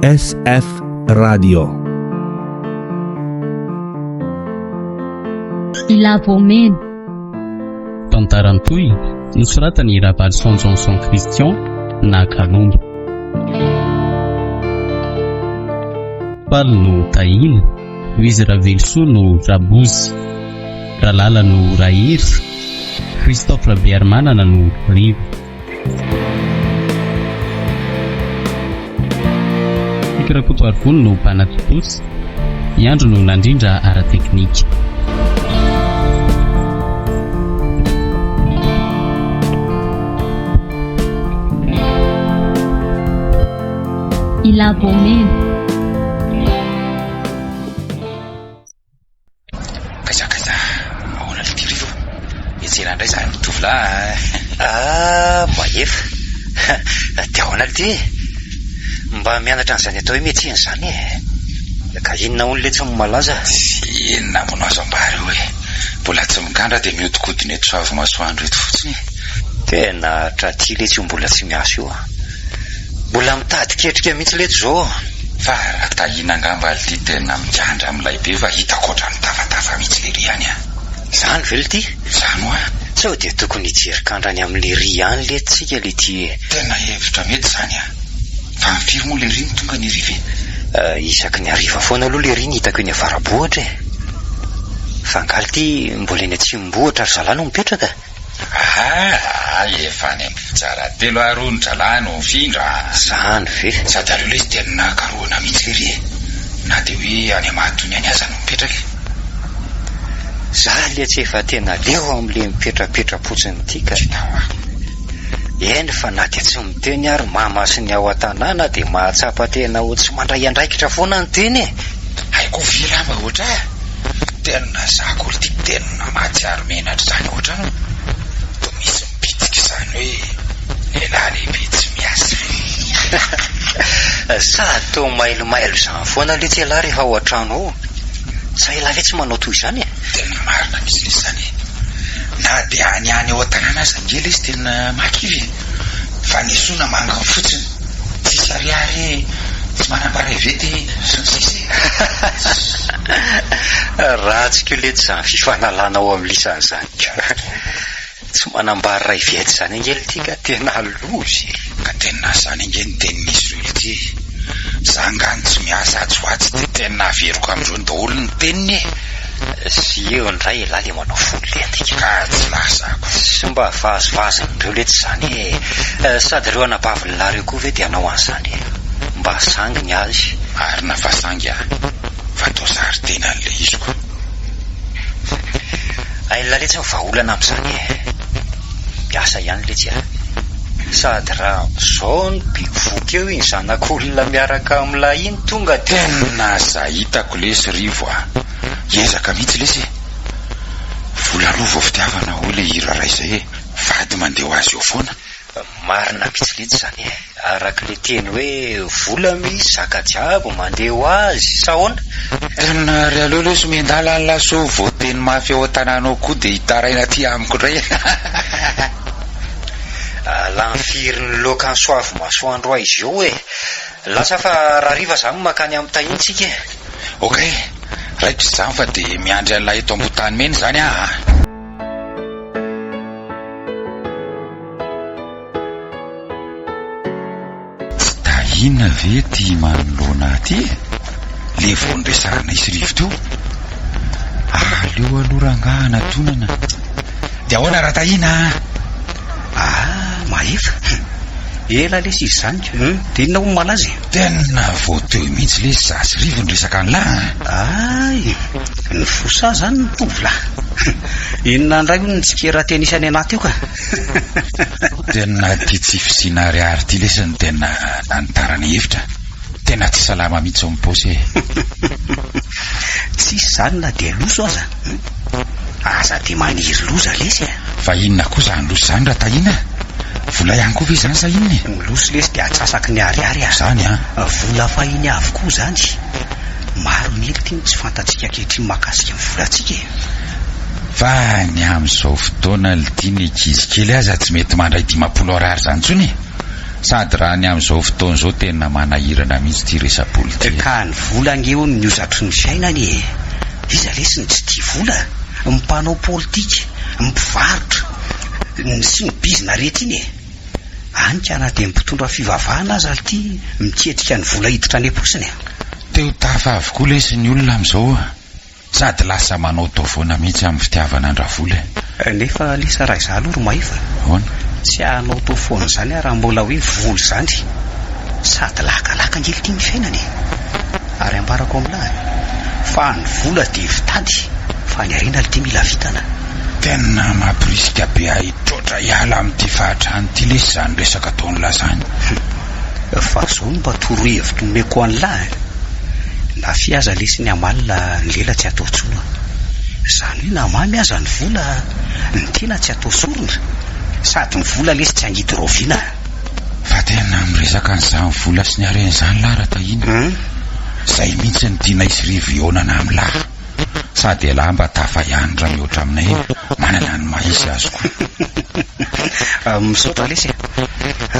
SF Radio. Ilavoamena. Tantara mitohy nosoratan'i Ravalison Johnson Christian na Kalombo. Faly no Tahiana, Louise Ravelosoa no Rabozy, Ralala no Rahery, Christophe Rabearimanana no Rivo. Toky Rakotoarivony no mpanatontosa, i Andro no nandrindra ara-teknika. Ilavoamena. Kaiza kaiza, ahoana le Rivo? Miantsena indray izahay tovolahy a! Ah, mahefa! Dia ahoana le ty e? Mba mianatra an'izany atao hoe miantsena izany e! Ka inona hono letsy no malaza? Inona moa no azo ambara eo e? Mbola tsy migandra dia mihodinkodina eto Soavimasoandro eto fotsiny e! Tena hatraty letsy io mbola tsy miasa io a! Mbola mitady ketrika mihitsy letsy izao. Fa raha tahiana angamba lty tena mikandra milay be fa hitako ohatran'ny tafatafa mihitsy lery ihany a! Zany ve lty? Zany hoa! Sao dia tokony hijery kandra any amin'i lery ihany letsy tsika lty e! Tena hevitra mety zany a! Fa amin'ny firy moa lery no tonga ny hariva e? Isaky ny hariva foana aloha lery no hitako eny Avarabohitra e! Fa angaha lty mbola eny Atsimombohitra ry zalahy no mipetraka? Aa efa any amin'ny fitsaratelo ary hono dralahy no mifindra a! Zany ve? Sady aleo lesy tena karohina mihitsy lery e! Na dia hoe any Mahatony any aza no mipetraka e! Za letsy efa tena leo amin'le mipetrapetra-potsiny ity ka! Eny fa na dia tsy miteny ary mama sy ny ao an-tanàna dia mahatsapa tena ho tsy mandray andraikitra foana ny tena e! Hay koa ve lahy mba ohatr'ahy? Tena za koa ity tena mahatsiaro menatra izany ohatrany toa misy mibitsika izany hoe lehilahy lehibe tsy miasa. Sady toa mailomailo izany foana letsy ialahy rehefa ao an-trano ao. Sa ialahy ve tsy manao toy izany e? Tena marina mihitsy lesy izany e! Na dia any any ao an-tanàna aza ange lesy tena mahakivy e! Fa ny soa namanginy fotsiny, tsisy ariary e, tsy manam-parevety e, sy ny sisa e! Ratsy koa letsy izany fifanalana ao amin'ny lisany izany ka! Tsy manambary ray viety izany ange lty ka tena loza e! Ka tena izany ange ny tenin'izy ireo lty e! Za nga no tsy miasa atsy ho atsy dia tena averiko amin'ireo daholo ny teniny e! Sy eo indray elah le manao fo lentika. Ka tsy lazako. Tsy mba vazivazin'ireo letsy izany e! Sady ireo anabavin'lah ireo koa ve dia hanao an'izany e! Mba sangy ny azy. Marina fa sangy a! Fa toa zary tenan'ilay izy ko. Hain'lah letsy ny vahaolana amin'izany e! Miasa ihany letsy a! Sady raha amin'izao no bevohoka eo iny zanak'olona miaraka amin'lah iny tonga dia. Tena aza hitako lesy Rivo a! Hiezaka mihitsy lesy e! Vola aloha vao fitiavana hoy ilay hira iray izay e! Vady mandeha ho azy eo foana. Marina mihitsy letsy izany e! Araka ilay teny hoe vola misy zaka jiaby mandeha ho azy sa ahoana? Tena ary aleo lesy miandala ny lahy sao voateny mafy ao an-tanàna ao koa dia hitaraina aty amiko indray e! Lany firy ny laoka any Soavimasoandro aiza eo e! Lasa fa rahariva zany mankany amin'ny Tahiana tsika e! Ok, raikitra izany fa dia miandry an'ilay eto Ambohitanimena izany aho a! Tsy Tahiana ve ity manoloana ahy ity e? Le vao niresahanay sy Rivo teo. Aleo aloha rangaha hanatonana. Dia ahoana Ratahiana a? Ah, mahefa. Ela lesy izy izany ka. Dia inona hono malaza e? Tena vao teo mihitsy lesy za sy Rivo niresaka an'lah a. Ay, ny fosa zany ny tovolahy. Inona indray hono ny tsikera tenisany anah teo ka? Tena ity tsy fisiana ariary ity lesy no tena nanitarana hevitra. Tena tsy salama mihitsy ao amin'ny paosy e. Tsisy izany na dia loso aza. Aza dia maniry loza lesy e. Fa inona koa izany loso izany Ratahina a? Vola ihany koa ve izany sa inona e? Ny loso lesy dia atsasaky ny ariary a. Izany an? Vola fahiny avokoa izany. Maro ny ity no tsy fantatsika ankehitriny mahakasika ny volantsika e. Fa ny amin'izao fotoana lty ny ankizy kely aza tsy mety mandray 50 ariary izany intsony e. Sady raha ny amin'izao fotoana izao tena manahirana mihitsy ity resa-bola ity e. Ka ny vola ange hono ny hozatry ny fiainana e! Iza lesy no tsy tia vola? Ny mpanao politika, ny mpivarotra, ny sy ny bizina rehetra iny e! Any ka na dia ny mpitondra fivavahana aza ity miketrika ny vola hiditra any am-paosiny e! Te ho tafa avokoa lesy ny olona amin'izao a! Sady lasa manao tao foana mihitsy amin'ny fitiavana an-dRavola e! Nefa lisa raha izaho aloha ry Mahefa, Ahoana? tsy hanao tao foana izany aho raha mbola hoe vola izany. Sady lakalaka ange ity ny fiainana e! Ary ambarako aminà fa ny vola dia fitady fa ny harena ity mila vintana. Tena mampirisika be ahy hitroatra hiala amin'ity fahatrana ity lesy izany resaka ataon'lah izany. Fa izao no mba torohevitra omeko an'lah e! Na fy aza lesy ny amalona ny lela tsy atao intsony an! Izany hoe na mamy aza ny vola, ny tena tsy atao sorona, sady ny vola lesy tsy hangidy raoviana an! Fa tena miresaka an'izany vola sy ny harena izany lah Ratahina. Izay mihitsy no tianay sy Rivo hihaonana amin'lah. Sady elah mba tafa ihany raha mihoatra aminay e, manana ny maha izy azy koa. Misaotra lesy e.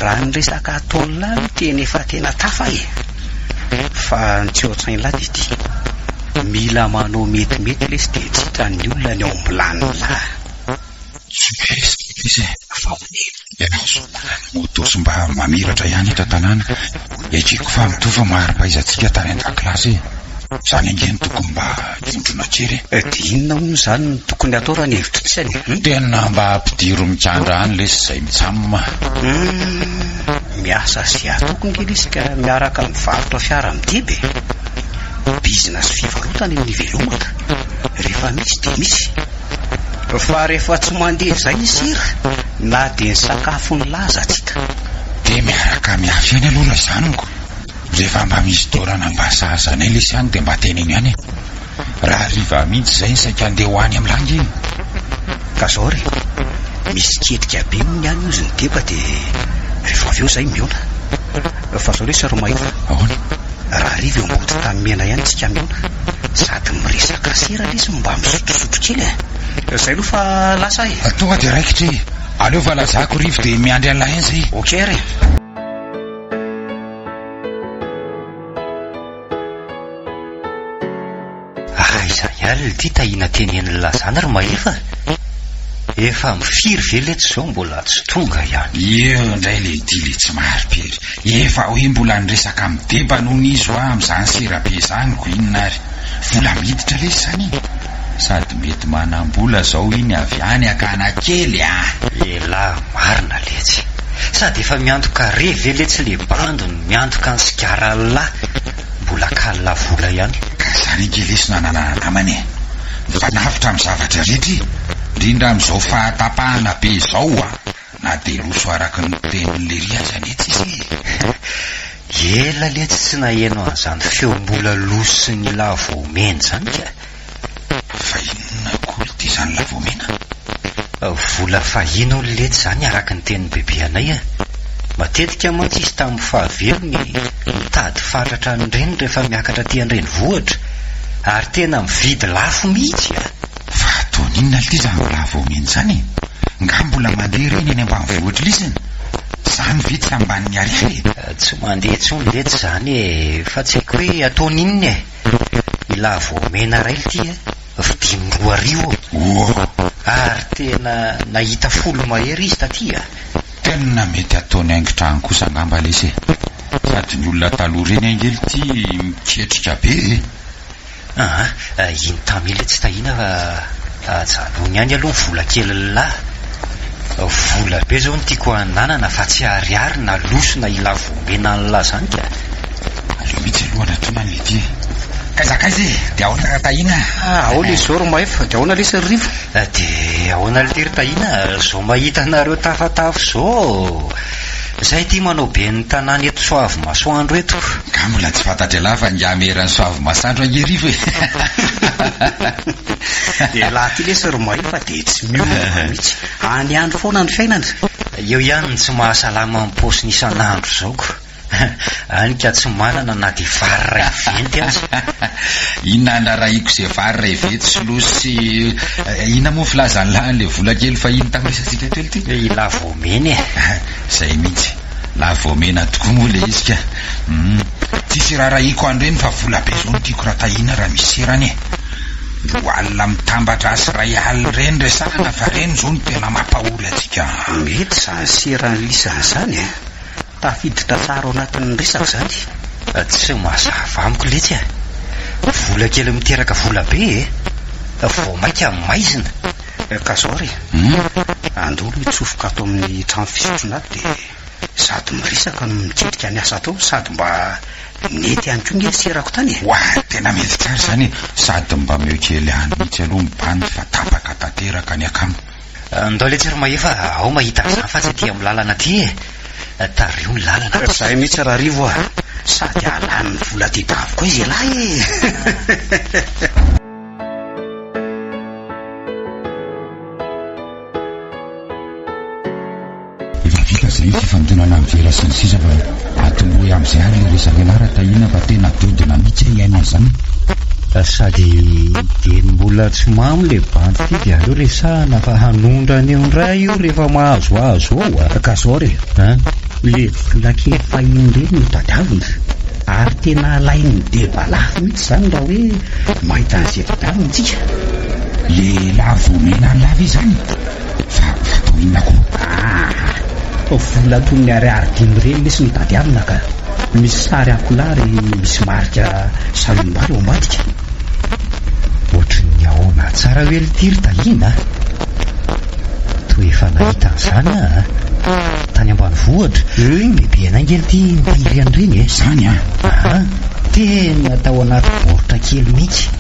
Raha ny resaka ataon'lah aloha tena efa tena tafa e. Fa ny tsy ao an-tsain'lah dia ity, mila manao metimety lesy dia tsy hitan'ny olona ny ao am-bilanin'lah. Tsy betsaka izy e. Fa hono e. Ianao izao manana moto sy mba mamiratra ihany eto an-tanàna. Ekeko fa mitovy ny mari-pahaizantsika tany an-dakilasy e. Izany ange no tokony mba hivondrona kely e. Dia inona hono izany no tokony hatao raha ny hevitr'isany e? Tena mba ampidiro mikandra any lesy izay mitsam a. Humm, miasa sy ataoko ange lesy ka miaraka mivarotra fiara mideby e. Bizina sy fivarotana eo nivelomana. Rehefa misy dia misy. Fa rehefa tsy mandeha izay ny sira, na dia ny sakafon'ny lahy aza tsy hita. Dia miaraka miafy ihany aloha raha izany ko. Rehefa mba misy toerana mba sahaza anay lesy any dia mba teneno ihany e. Raha hariva mihitsy izay ny saika handeha ho any amin'lah ange e. Ka zao re, misy ketrika be hono any hozy ny deba dia rehefa avy eo izay mihaona. Fa zao lesy ry Mahefa. Ahoana? Raha hariva eo ambody tanimena ihany tsika mihaona. Sady miresaka sera lesy no mba misotrosotro kely e. Zay aloha fa lasa aho e. Tonga dia raikitra e. Aleo fa lazako Rivo dia miandry an'lah eny zay e. Ok ary e. Aiza ihany ity Tahiana tenenin'lah zany ry Mahefa? Efa amin'ny firy ve letsy izao mbola tsy tonga ihany? Eo indray le ity le tsy marim-pery. Efa hoe mbola niresaka amin'i Deba nony izy hoa amin'izany sera be izany ko inona ary. Vola miditra lesy izany e. Sady mety manam-bola zao iny avy any Akanakely a! Elah marina letsy. Sady efa miantoka re ve letsy le bandy no miantoka ny sigaran'lah mbola kalina vola ihany. Ka zany ange lesy no ananana namana e! Mifanavotra amin'ny zavatra rehetra e! Indrindra amin'izao fahatapahana be izao a! Na dia roso araka ny tenin'i Lery aza anie tsisy e! Ela letsy tsy naheno an'izany feom-bola losin'ny lavoamena izany ka! Fa inona akory ity izany lavoamena? Vola fahiny hono letsy izany araka ny tenin'i bebe anay a! Matetika mantsy izy tamin'ny fahavelony mitady fatratra an'ireny rehefa miakatra aty an-drenivohitra ary tena mividy lafo mihitsy a! Fa ataony inona lty izany lavoamena izany e? Nga mbola mandeha ireny any ambanivohitra lisany? Izany ve tsy ambanin'ny ariary e? Tsy mandeha intsony letsy izany e! Fa tsy haiko hoe ataony inona e! I lavoamena iray lty a! Vidiny 2000 eo. Oa! Ary tena nahita folo mahery izy taty a! Tena mety ataony haingon-trano kosa angamba lesy e! Sady ny olona taloha ireny ange lty miketrika be e! Aa, iny tamy iny tsy tahiana fa ajanony ihany aloha ny vola kelin'lah. Vola be zao no tiako hananana fa tsy ariary na loso na ilavoamena an'lah zany ka. Aleo mihitsy aloha anatona ny lety e. Kaiza kaiza e, dia ahoana ra Tahiana? Ahoana izy zao ry Mahefa, dia ahoana lesy ry Rivo? Dia ahoana lty ry Tahiana, zao mahita anareo tafatafo zao. Zay ity manao ben'ny tanàna eto Soavimasoandro eto. Nga mbola tsy fantatr'ialahy fa ingahy meran'i Soavimasoandro ange Rivo e! Ialahy ity lesy ry Mahefa dia tsy miova mihitsy. Any ihany foana ny fiainana. Eo ihany ny tsy mahasalama ny paosiny isan'andro izao ko. Any ka tsy manana na dia vary iray venty aza. Inona andrarahiko izay vary iray venty sy loso sy inona moa filazan'lah an'ilay vola kely fahiny tamin'ny resatsika teo ity? Ilà voamena e! Izay mihitsy. Lavoamena tokoa moa ilay izy ka. Hum. Tsisy iraharahiako an'ireny fa vola be izao no tiako raha tahiana raha misy serany e. Roa alina mitambatra sy iray alina ireny resahana fa ireny izao no tena mampahory antsika. Mety izany seran'lisany izany e. Tafiditra tsara ao anatin'ny resaka izany. Tsy mazava amiko letsy a! Vola kely miteraka vola be e! Vao mainka maizina. Ka zao re, andao aloha hitsofoka ato amin'ny trano fisotroana ato dia sady miresaka no miketrika ny asa atao sady mba nety ihany koa nge ny serako tany e! Oa, tena mety tsara izany e! Sady mba meo kely any mihitsy aloha ny bandy fa tapaka tanteraka ny akama. Ndao letsy ry Mahefa ao mahita an'izany fa tsy aty amin'ny lalana aty e! Tariho ny lalana. Zay mihitsy Rarivo a! Sady hahalany ny vola tedaviko aiza ialahy e! Efa vita izay ny fifandonana amin'i Vera sy ny sisa fa atombohy amin'izay ary ilay resaka ialahy raha tahiana fa tena dodona mihitsy aho hihaino an'izany. Sady dieny mbola tsy mamo le bandy ty de aleo resahana fa hanondrana eo ndray io rehefa mahazoazo ao a! Ka zao re a! Le vola kely fahiny ireny no tadiavina ary tena alain'ny deba lafo mihitsy izany raha hoe mahita an'izay tadiavina tsika. Le lavo omena an'lah ve izany? Fa fatao inona koa? Ah! Vola toy ny ariary dimy ireny lesy no tadiavina ka. Misy sary akoholahy ary misy marika salohim-bary ao ambadika. Ohatry ny ahoana tsara hoe lty ry Tahiana a! Toa efa nahita an'izany aho a! Tany ambanivohitra, bebe anay nge lty nitahiry an'ireny e! Izany an! Aha! Tena tao anaty baoritra kely mihitsy.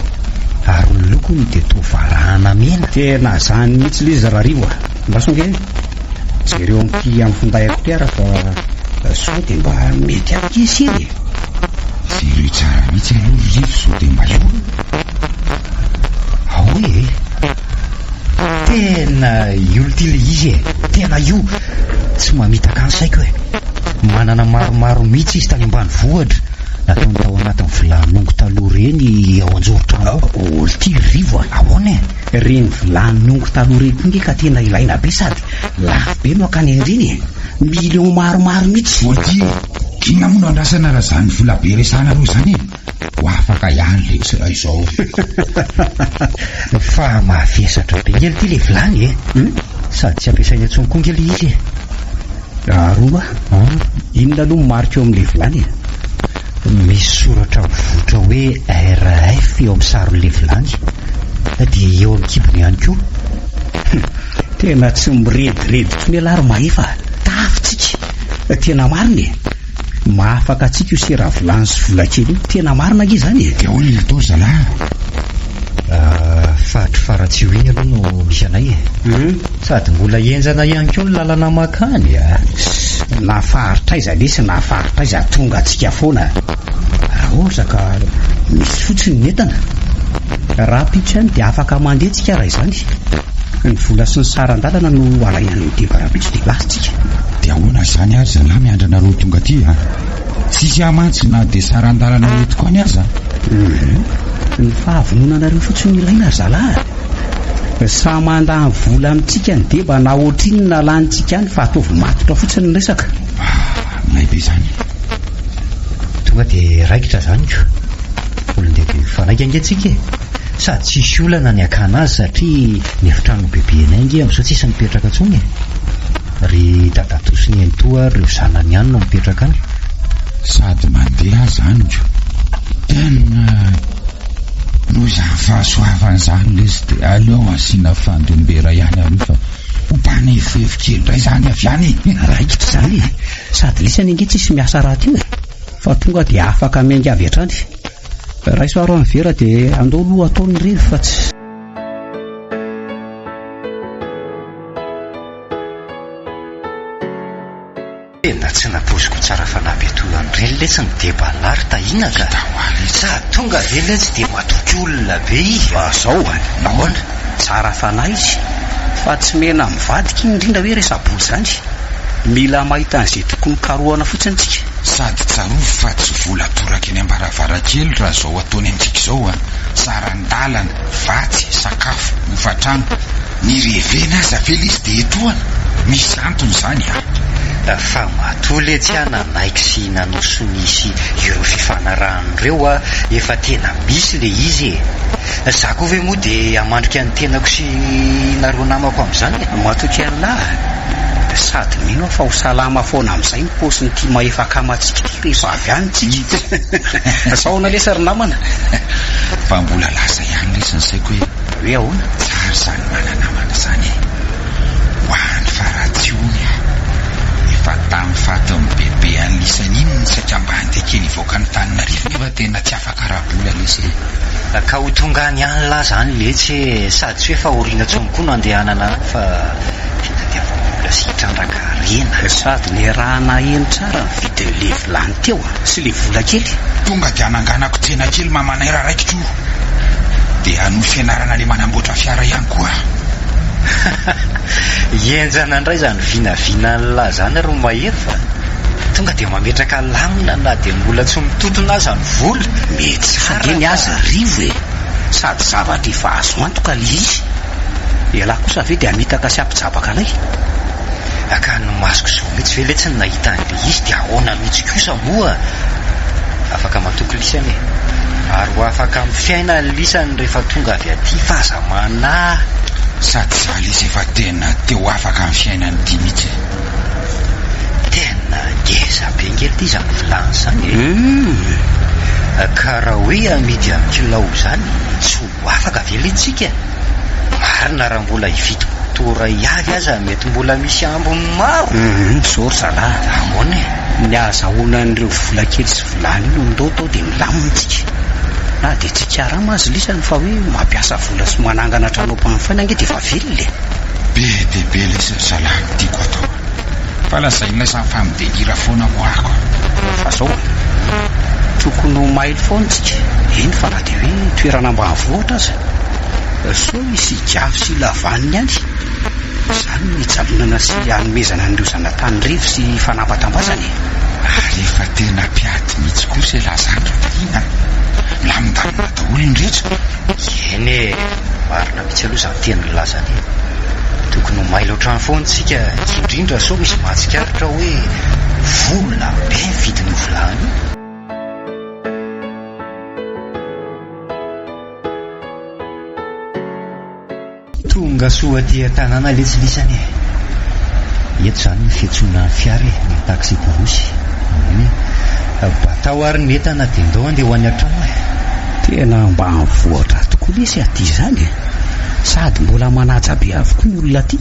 Ary ny lokony dia toa varahana mena. Tena zany mihitsy le izy Rarivo a! Andraso ange e! Jereo amin'ity amin'ny findaiko ity ara fa sao dia mba mety ihany ity sira e! Jereo tsara mihitsy aloha ry Rivo sao dia mba io. Ao e! Tena io lty le izy e! Tena io! Tsy mamitaka ny saiko e! Manana maromaro mihitsy izy tany ambanivohitra. Nataony tao anatin'ny vilanin'ongo taloha ireny ao an-joron-trano ao. Oh, ity ry Rivo a! Ahoana e? Ireny vilanin'ongo taloha ireny koa nge ka tena ilaina be sady lafo be no hakany an'ireny e! Millions maromaro mihitsy. Oh ity e! Inona moa no andrasana raha izany vola be resahanareo izany e? Ho afaka ihany letsy raha izao. Fa mavesatra be nge ity ilay vilany e! Sady tsy ampiasaina intsony koa nge ilay izy e! Aroa, inona aloha ny marika eo amin'ilay vilany e? Misy soratra mivoitra hoe RF eo amin'ny saron'ilay vilany, dia eo amin'ny kibony ihany koa. Tena tsy mirediredy intsony ialahy ry Mahefa a! Tafitsika! Tena marina e! Mahafaka antsika io sera vilany sy vola kely io, tena marina ange izany e! Dia ahoana ny atao ry zalahy? Faritry Faratsiho iny aloha no misy anay e! Sady mbola henjana ihany koa ny lalana makany a! Na faritra aiza lesy na faritra aiza tonga antsika foana raha ohatra ka misy fotsiny ny entana. Rahampitso ihany dia afaka mandeha tsika raha izany. Ny vola sy ny saran-dalana no alaina any Deba rahampitso dia lasa tsika. Dia ahoana izany ary zalahy miandry anareo tonga aty a? Tsisy ahy mantsy na dia saran-dalana entiko any aza. Hum, ny fahavononanareo fotsiny no ilaina ry zalahy a! Samy mandany vola amintsika ny deba na ohatrinona lanintsika any fa ataovy matotra fotsiny ny resaka. Ah, milay be izany. Tonga dia raikitra izany ko. Olon-dehibe mifanaiky ange tsika e. Sady tsisy olana ny hakana azy satria ny efitranon'i bebenay ange amin'izao tsisy mipetraka intsony e. Ry dadatoa sy nenitoa ary ireo zanany ihany no mipetraka any. Sady mandeha aza any ko. Tena Noho izany fahasoavana izany lesy dia aleo asiana fandombera ihany aloha fa ho mpanefoefo kely indray izany avy any e! Raikitra izany e! Sady lisany ange tsisy miasa rahateo e! Fa tonga dia afaka miainga avy hatrany. Raiso aro ny vera dia andao aloha atao ny revy fa tsy. Tena tsy nampoiziko tsara fanahy be toy an'ireny letsy ny deba lahy ry Tahiana ka! Sady tonga ve letsy dia matoky olona be izy a! Zao a! Nahoana? Tsara fanahy izy fa tsy mena mivadika iny indrindra hoe resa-bola izany. Mila mahita an'izay tokony karohana fotsiny tsika. Sady tsarovy fa tsy vola toraka eny am-baravarankely raha izao ataony amintsika izao a! Saran-dalana, vatsy, sakafo, hofantrano. Ny revena aza ve lesy dia etoana? Misy antony izany a! Fa matoa letsy aho nanaiky sy nanao sonia sy ireo fifanarahana ireo a, efa tena misy le izy e. Za koa ve moa dia hamandrika ny tenako sy nareo namako amin'izany e? Matoky an'lah a! Sady mino aho fa ho salama foana amin'izay ny paosin'ity mahefa akamantsika ity rehefa avy any tsika. Sa ahoana lesy ry namana? Fa mbola lasa ihany lesy ny saiko hoe. Hoe ahoana? Tsara izany mana-namana izany e! Ho any Faratsiony aho. Efa tamin'ny fatin'i bebe an'lisany iny no saika mba handeha kely hivoaka an'Antananarivo nefa tena tsy afaka ara-bola lesy e! Ka ho tonga any ihany lah zany letsy e! Sady tsy hoe fahoriana intsony koa no andehanana any fa fitadiavam-bola sy hitrandraka harena. Sady niarahana heno tsara ny vidin'le vilany teo sy le vola kely. Tonga dia hananganako tsena kely mamanay raha raikitra io. Dia hanohy fianarana le manamboatra fiara ihany koa aho. Henjana indray izany vinavinan'lah izany ry Mahery fa tonga dia mametraka lamina na dia mbola tsy mitontona aza ny vola. Mety tsara ange ny azy ry Rivo e! Sady zavatra efa azo antoka le izy. Ialahy kosa ve dia hamitaka sy hampijabaka anay? Ka ny masoko izao mihitsy ve letsy no nahita an'ilay izy dia ahoana mihitsy kosa moa? Afaka matoky lisany e! Ary ho afaka amin'ny fiainany lisany rehefa tonga avy aty fa aza manahy! Sady za lesy efa tena te ho afaka amin'ny fiainana ity mihitsy e! Tena ngeza be nge ity izany vilany izany e! Ka raha hoe amidy amin'ny kilao izany tsy ho afaka ve letsy tsika? Marina raha mbola hividy moto iray avy aza mety mbola misy ambiny maro. Hum zao ry zalahy. Ahoana e? Ny ahazahoana an'ireo vola kely sy vilany io no ndao atao dia milamina tsika. Na dia tsy karama aza lisany fa hoe mampiasa vola sy manangana trano ampanofaina ange dia efa velona e. Be dia be lesy ry zalahy ny tiako atao a. Fa lazain'ilay samy fa mi-delira foana ho'ako a. Fa zao e. Tokony ho mailo foana tsika, eny fa na dia hoe toerana ambanivohitra aza. Sao hisy higafy sy hilavaniny any. Izany no hijanonana sy hanomezana an'ireo zanatany revy sy fanambatambazana e. Ary efa tena mpiady mihitsy kosa elah zany ry Tahina a! Milamindamina daholo ny rehetra. Eny e, marina mihitsy aloha izany teny nilazany iny. Tokony ho mailo hatrany foana isika, indrindra sao misy mahatsikaritra hoe vola be ny vidin'io vilany io. Tonga soa aty an-tanàna letsy lisany e! Eto izany ny fiantsoana ny fiara e, ny taxi-borosy. Eny e! Batao ary ny entana dia ndao handeha ho any an-trano e! Tena ambanivohitra tokoa lesy aty izany e! Sady mbola manaja be avokoa ny olona aty.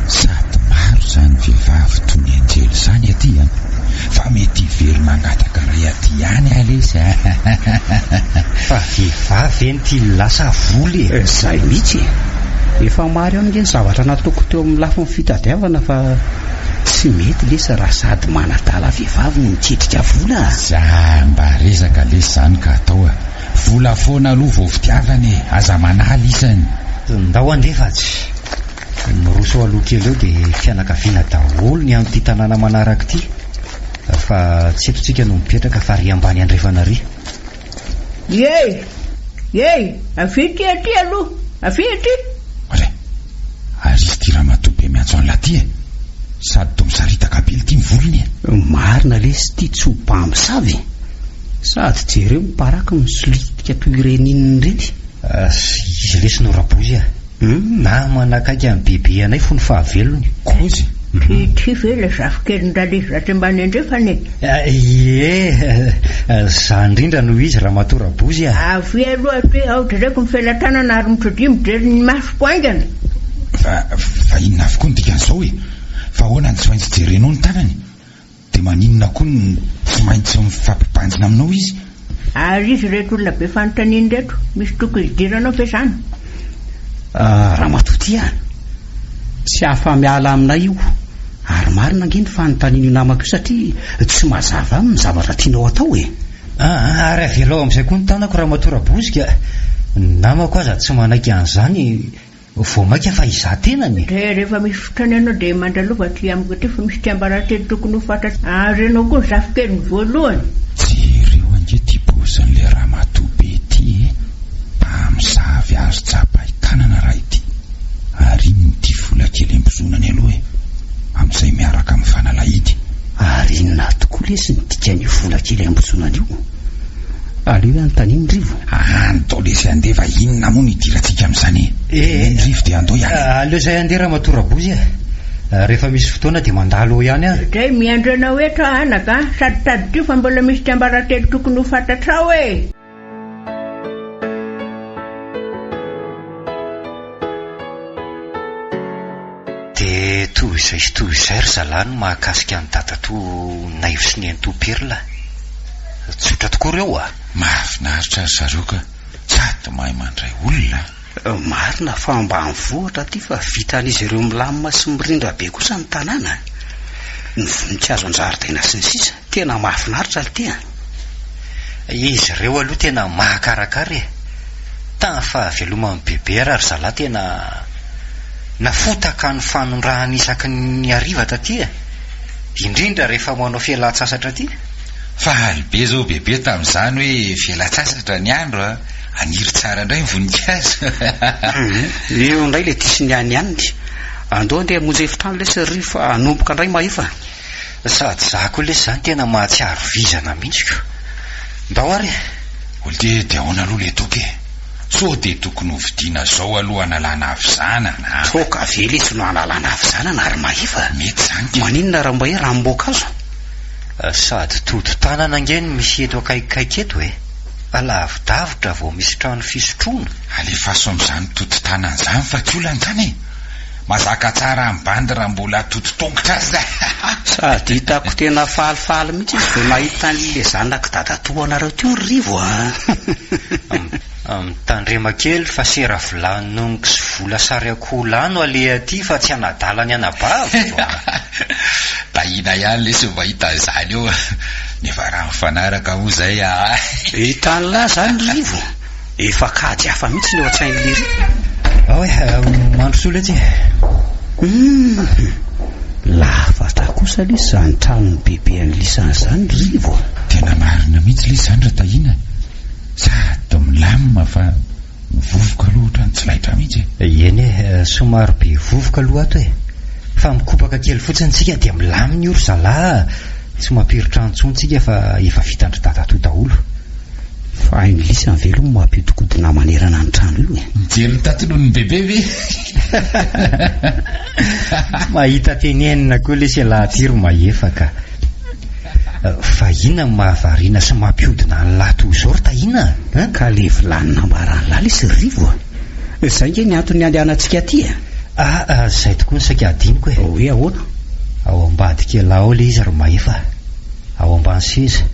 Sady maro izany vehivavy toy ny anjely izany aty an! Fa mety hiverina hangataka iray aty ihany aho lesy a! Fa vehivavy ve ny tian'i lahy sa vola e? Izay mihitsy e! Efa maro ihany ange ny zavatra nataoko teo amin'ny lafiny fitadiavana fa tsy mety lesy raha sady manadala vehivavy no miketrika vola a! Za mba resaka lesy izany ka atao a! Vola foana aloha vao fitiavana e! Aza manala isany! Ndao handeha fa tsy. Miroso aloha kely eo dia fianakaviana daholo ny amin'ity tanàna manaraka ity fa tsy eto tsika no mipetraka fa ary ambany andrefana ary. Iey! Iey! Avia aty aty aloha! Avia aty! Oay! Ary izy ity ramatoa be miantso an'lah ty e! Sady toa misaritaka be ity ny volony e! Marina lesy ity tsy ho mpamosavy e! Sady jereo ny paraky misolitika toy ireny inona ireny. Izy lesy no rabozy a! Namana akaiky an'i Bebe anay fony fahavelony. Kozy? Ty ve ilay zafikelin-dRalezy atsy ambany andrefana e? Ie, za indrindra no izy Ramatoa Rabozy a! Avia aloha aty, ao jereko ny felatanana ary mitodia mijery ny masoko haingana. Fa, fa inona avokoa ny dikan'izao e? Fa ahoana no tsy maintsy jerenao ny tanany? Dia maninona koa no tsy maintsy mifampibanjina aminao izy? Ary iza ireto olona be fanontaniana ireto? Misy tokony hidiranao ve izany? Ah, ramatoa ty a! Tsy afa-miala aminay io. Ary marina ange ny fanontanian'io namako io satria tsy mazava aminy ny zavatra tianao atao e! Aa, ary avelao amin'izay koa ny tanako ramatoa Rabozika. Ny namako aza tsy manaiky an'izany. Vao mainka fa izaho tenany e! Dia rehefa misy fotoana ianao dia mandalova aty amiko aty fa misy tsiambaratelo tokony ho fantatrao. Ary ianao koa zafikeliny voalohany. Jereo ange ity paozin'ilay ramatoa be ity e! Mpamosavy azo tsapain-tanana raha ity. Ary inona ity vola kely ambozonany aloha e! Amin'izay miaraka amin'ny fanalahidy. Ary inona tokoa lesy ny dikan'io vola kely ambozonana io? Aleo hoe anontaniana Rivo. Andao lesy handeha fa inona moa no idirantsika amin'izany e? Eny Rivo dia andao hiala. Aleo izay handeha Ramatoa Rabozy e. Rehefa misy fotoana dia mandalo eo ihany aho. Izay miandry anao eto aho anaka a! Sady tadidio fa mbola misy tsiambaratelo tokony ho fantatrao e! Dia toy izay sy toy izay ry zalahy ny mahakasika an'i dadatoa Naivo sy nenitoa Perla. Tsotra tokoa ireo a! Mahafinaritra ry zareo ka! Sady mahay mandray olona a! Marina fa ambanivohitra aty fa vitan'izy ireo milamina sy mirindra be kosa ny tanàna a! Ny voninkazo an-jaridaina sy ny sisa Tena mahafinaritra ity a! Izy ireo aloha tena mahakarakara e! Tamin'ny fahaveloman'i Bebe ary ry zalahy tena nafotaka ny fanondrahana isaky ny hariva taty e! Indrindra rehefa manao fialan-tsasatra aty. Faly be zao Bebe tamin'izany hoe fialan-tsasatra ny andro a! Haniry tsara indray ny voninkazo. Eo indray ilay diso nianianiny. Andao andeha hamonjy efitrano lesy ry fa hanomboka indray mahefa. Sady za koa lesy zany tena mahatsiaro vizana mihitsy ko. Ndao ary e! Oldia dia ahoana aloha le toaka e? Sao dia tokony ho vidiana zao aloha hanalana havizanana a? Toaka ve lesy no hanalana havizanana ary mahefa? Mety zany ke! Maninona raha mba hoe ranom-boankazo? Sady tody tanana ange no misy eto akaikikaiky eto e! Lavidavitra vao misy trano fisotroana. Alefaso amin'izany tody tanana izany fa tsy olana izany e! Mazaka tsara ny bandy raha mbola toto tongotra aza. Sady hitako tena falifaly mihitsy izy vao nahita an'le zanak'i dadatoa anareo teo ry Rivo a! Mitandrema kely fa sera vilany nonoko sy vola sary akoho lahy no aleha aty fa tsy hanadala ny anabaviko a! Tahiana ihany lesy vao mahita an'izany eo a! Nefa raha mifanaraka moa izay a! Hitan'lah izany ry Rivo? Efa kajy hafa mihitsy ny ao an-tsain'i Lery. Ao e, mandrosoa letsy e. Hum, lafatra kosa lesy izany tranon'i bebe an'i lisany izany ry Rivo a. Tena marina mihitsy lesy izany Ratahiana e. Sady milamina fa ny vovoka aloha ohatran'ny tsy laitra mihitsy e. Eny e, somary be vovoka aloha ato e. Fa mikopaka kely fotsiny tsika dia milamina io ry zalahy a. Tsy mampiritrano intsony tsika fa efa vitan-dry dadatoa daholo. Fa hain'i lisany ve aloha ny mampiodikodina manerana ny trano io e? Mijery ny tatilon'ny bebe ve? Mahita tenenina koa lesy ialahy aty ry Mahefa ka. Fa inona no mahavariana sy mampiodina an'lah toy izao ry Tahiana a? Ka le vilany nambaran'lah lesy ry Rivo a! Izay nge ny antony andehanantsika aty e! Ah, izay tokoa no saika hadinoko e! Hoe ahoana? Ao ambadik'ialahy ao le izy ry Mahefa, ao ambany seza.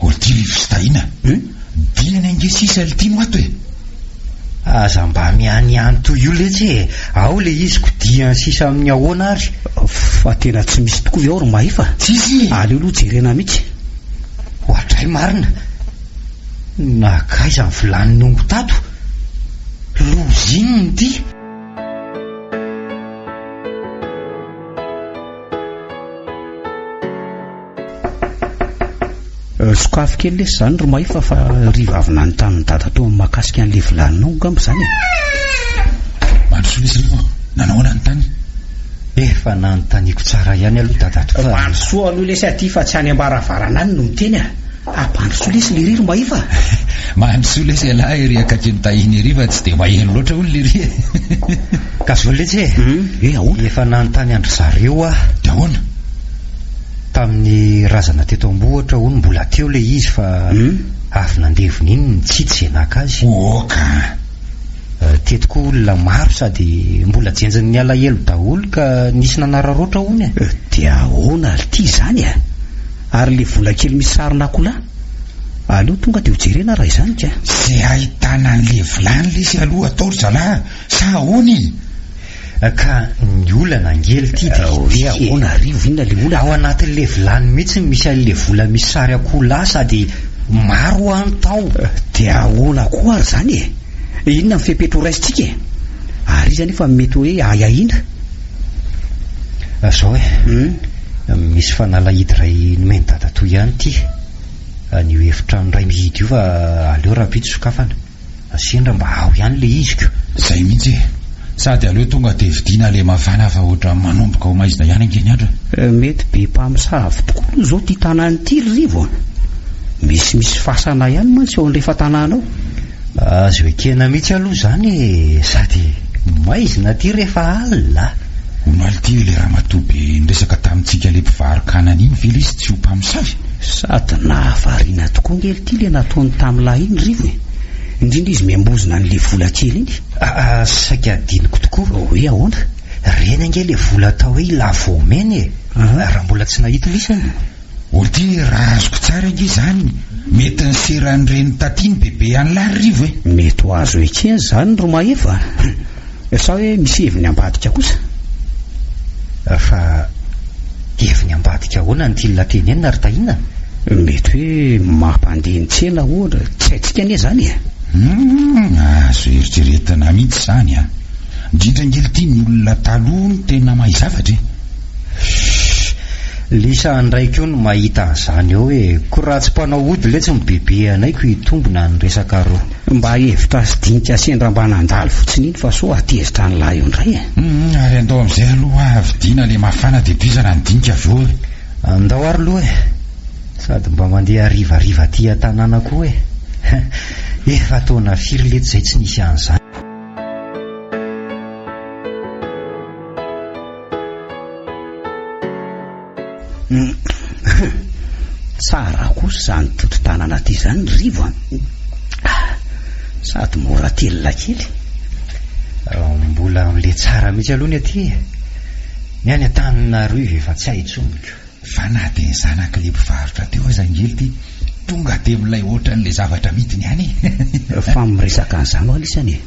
Olty Rivo sy Tahiana Diany ange sisa lty no ato e! Aza mba mianiany toy io letsy e! Ao le izy ko diany sisa amin'ny ahoana ary? Fa tena tsy misy tokoa ve ao ry Mahefa? Tsisy e! Aleo aloha jerena mihitsy. Oadray marina! Nankaiza ny vilany nongo tato? Loza inona ity? Sokafy kely lesy izany ry Mahefa fa riva avy nanontany ny dadatoa ny mahakasika an'ilay vilaninao angamba izany e. Mandrosoa lesy Rivo, nanao ahoana ny tany? Efa nanontaniako tsara ihany aloha dadatoa fa. Mandrosoa aloha lesy aty fa tsy any am-baravarana any no miteny a. Ampandrosoa lesy lery ry Mahefa. Mandrosoa lesy ialahy ery akaikin'i Tahiana ery fa tsy dia maheno loatra hono lery e. Ka zao letsy e. Hoe ahoana? Efa nanontany an-dry zareo aho. Dia ahoana? Tamin'ny razana teto Ambohitra hono mbola teo ilay izy fa avy nandevona iny ny tsitsy izay naka azy. Oka! Teto koa olona maro sady mbola jenjin'ny alahelo daholo ka nisy nanararaotra hono e. Dia ahoana ry ty izany e? Ary ilay vola kely misy sarin'akoholahy? Aleo tonga dia hojerena raha izany ka. Ze ahitana an'le vilany lesy aloha atao ry zalahy sa ahoana e? Ka ny olana ange lty dia ity e. Ahoana Rivo, inona le olana? Ao anatin'le vilany mihitsy no misy an'le vola misy sary akoholahy sady maro hoa ny tao. Dia ahoana koa ary izany e? Inona ny fepetra ho raisintsika e? Ary iza anefa no mety hoe ahiahiana? Zao e, misy fanalahidy iray nomen'i dadatoa ihany ity. An'io efitrano iray mihidy io fa aleo rahampitso sokafana. Sendra mba ao ihany le izy ko. Zay mihitsy e! Sady aleo tonga dia vidiana ilay mafana fa ohatran'ny manomboka ho maizina ihany ange ny andro e. Mety be mpamosavy tokoa aloha izao ity tanàna ity ry Rivo a! Misimisy fasana ihany mantsy ao andrefan-tanàna ao. Azo ekena mihitsy aloha izany e! Sady maizina aty rehefa alina a! Hono aly ity ilay ramatoa be niresaka tamintsika ilay mpivaro-kanana iny ve lesy tsy ho mpamosavy? Sady nahavariana tokoa ange ity ilay nataony tamin'lahy iny Rivo e! Indrindra izy miambozona an'ilay vola kely iny. Aa saika adinoko tokoa. Hoe ahoana? Ireny ange ilay vola atao hoe lavoamena e! Raha mbola tsy nahita lisany. Ody raha azoko tsara ange izany, mety niseran'ireny taty ny bebe an'lah ry Rivo e! Mety ho azo ekena izany ry Mahefa a! Sa hoe misy heviny ambadika kosa? Fa heviny ambadika ahoana no tian'lah tenenina ry Tahiana? Mety hoe mampandeha ny tsena ohatra, tsy haintsika anie izany e! Humm, azo eritreretina mihitsy izany an! Indrindra ange ity ny olona taloha no tena mahay zavatra e! Shh! Lisa ndray koa no mahita an'izany eo e! Ko raha tsy mpanao ody letsy ny bebe anay ko hitombina ny resakareo. Mba hevitra sy dinika sendra mba nandalo fotsiny iny fa soa hatezitra an'lah eo indray e! Humm, ary andao amin'izay aloha vidiana le mafana dia tohizana ny dinika avy eo e! Andao ary aloha e! Sady mba mandeha harivariva aty an-tanàna koa e! Efa taona firy letsy izay tsy nisy an'izany. Tsara kosa izany toto-tanana aty izany ry Rivo a! Sady mora telina kely. Mbola amin'ilay tsara mihitsy aloha ny aty e! Ny any Antananarivo efa tsy hay intsony ko. Fa na dia ny zanak'ilay mpivarotra teo aza ange ity tonga dia milay ohatran'ilay zavatra amidiny ihany e! Fa miresaka an'izany ho'a lisany e!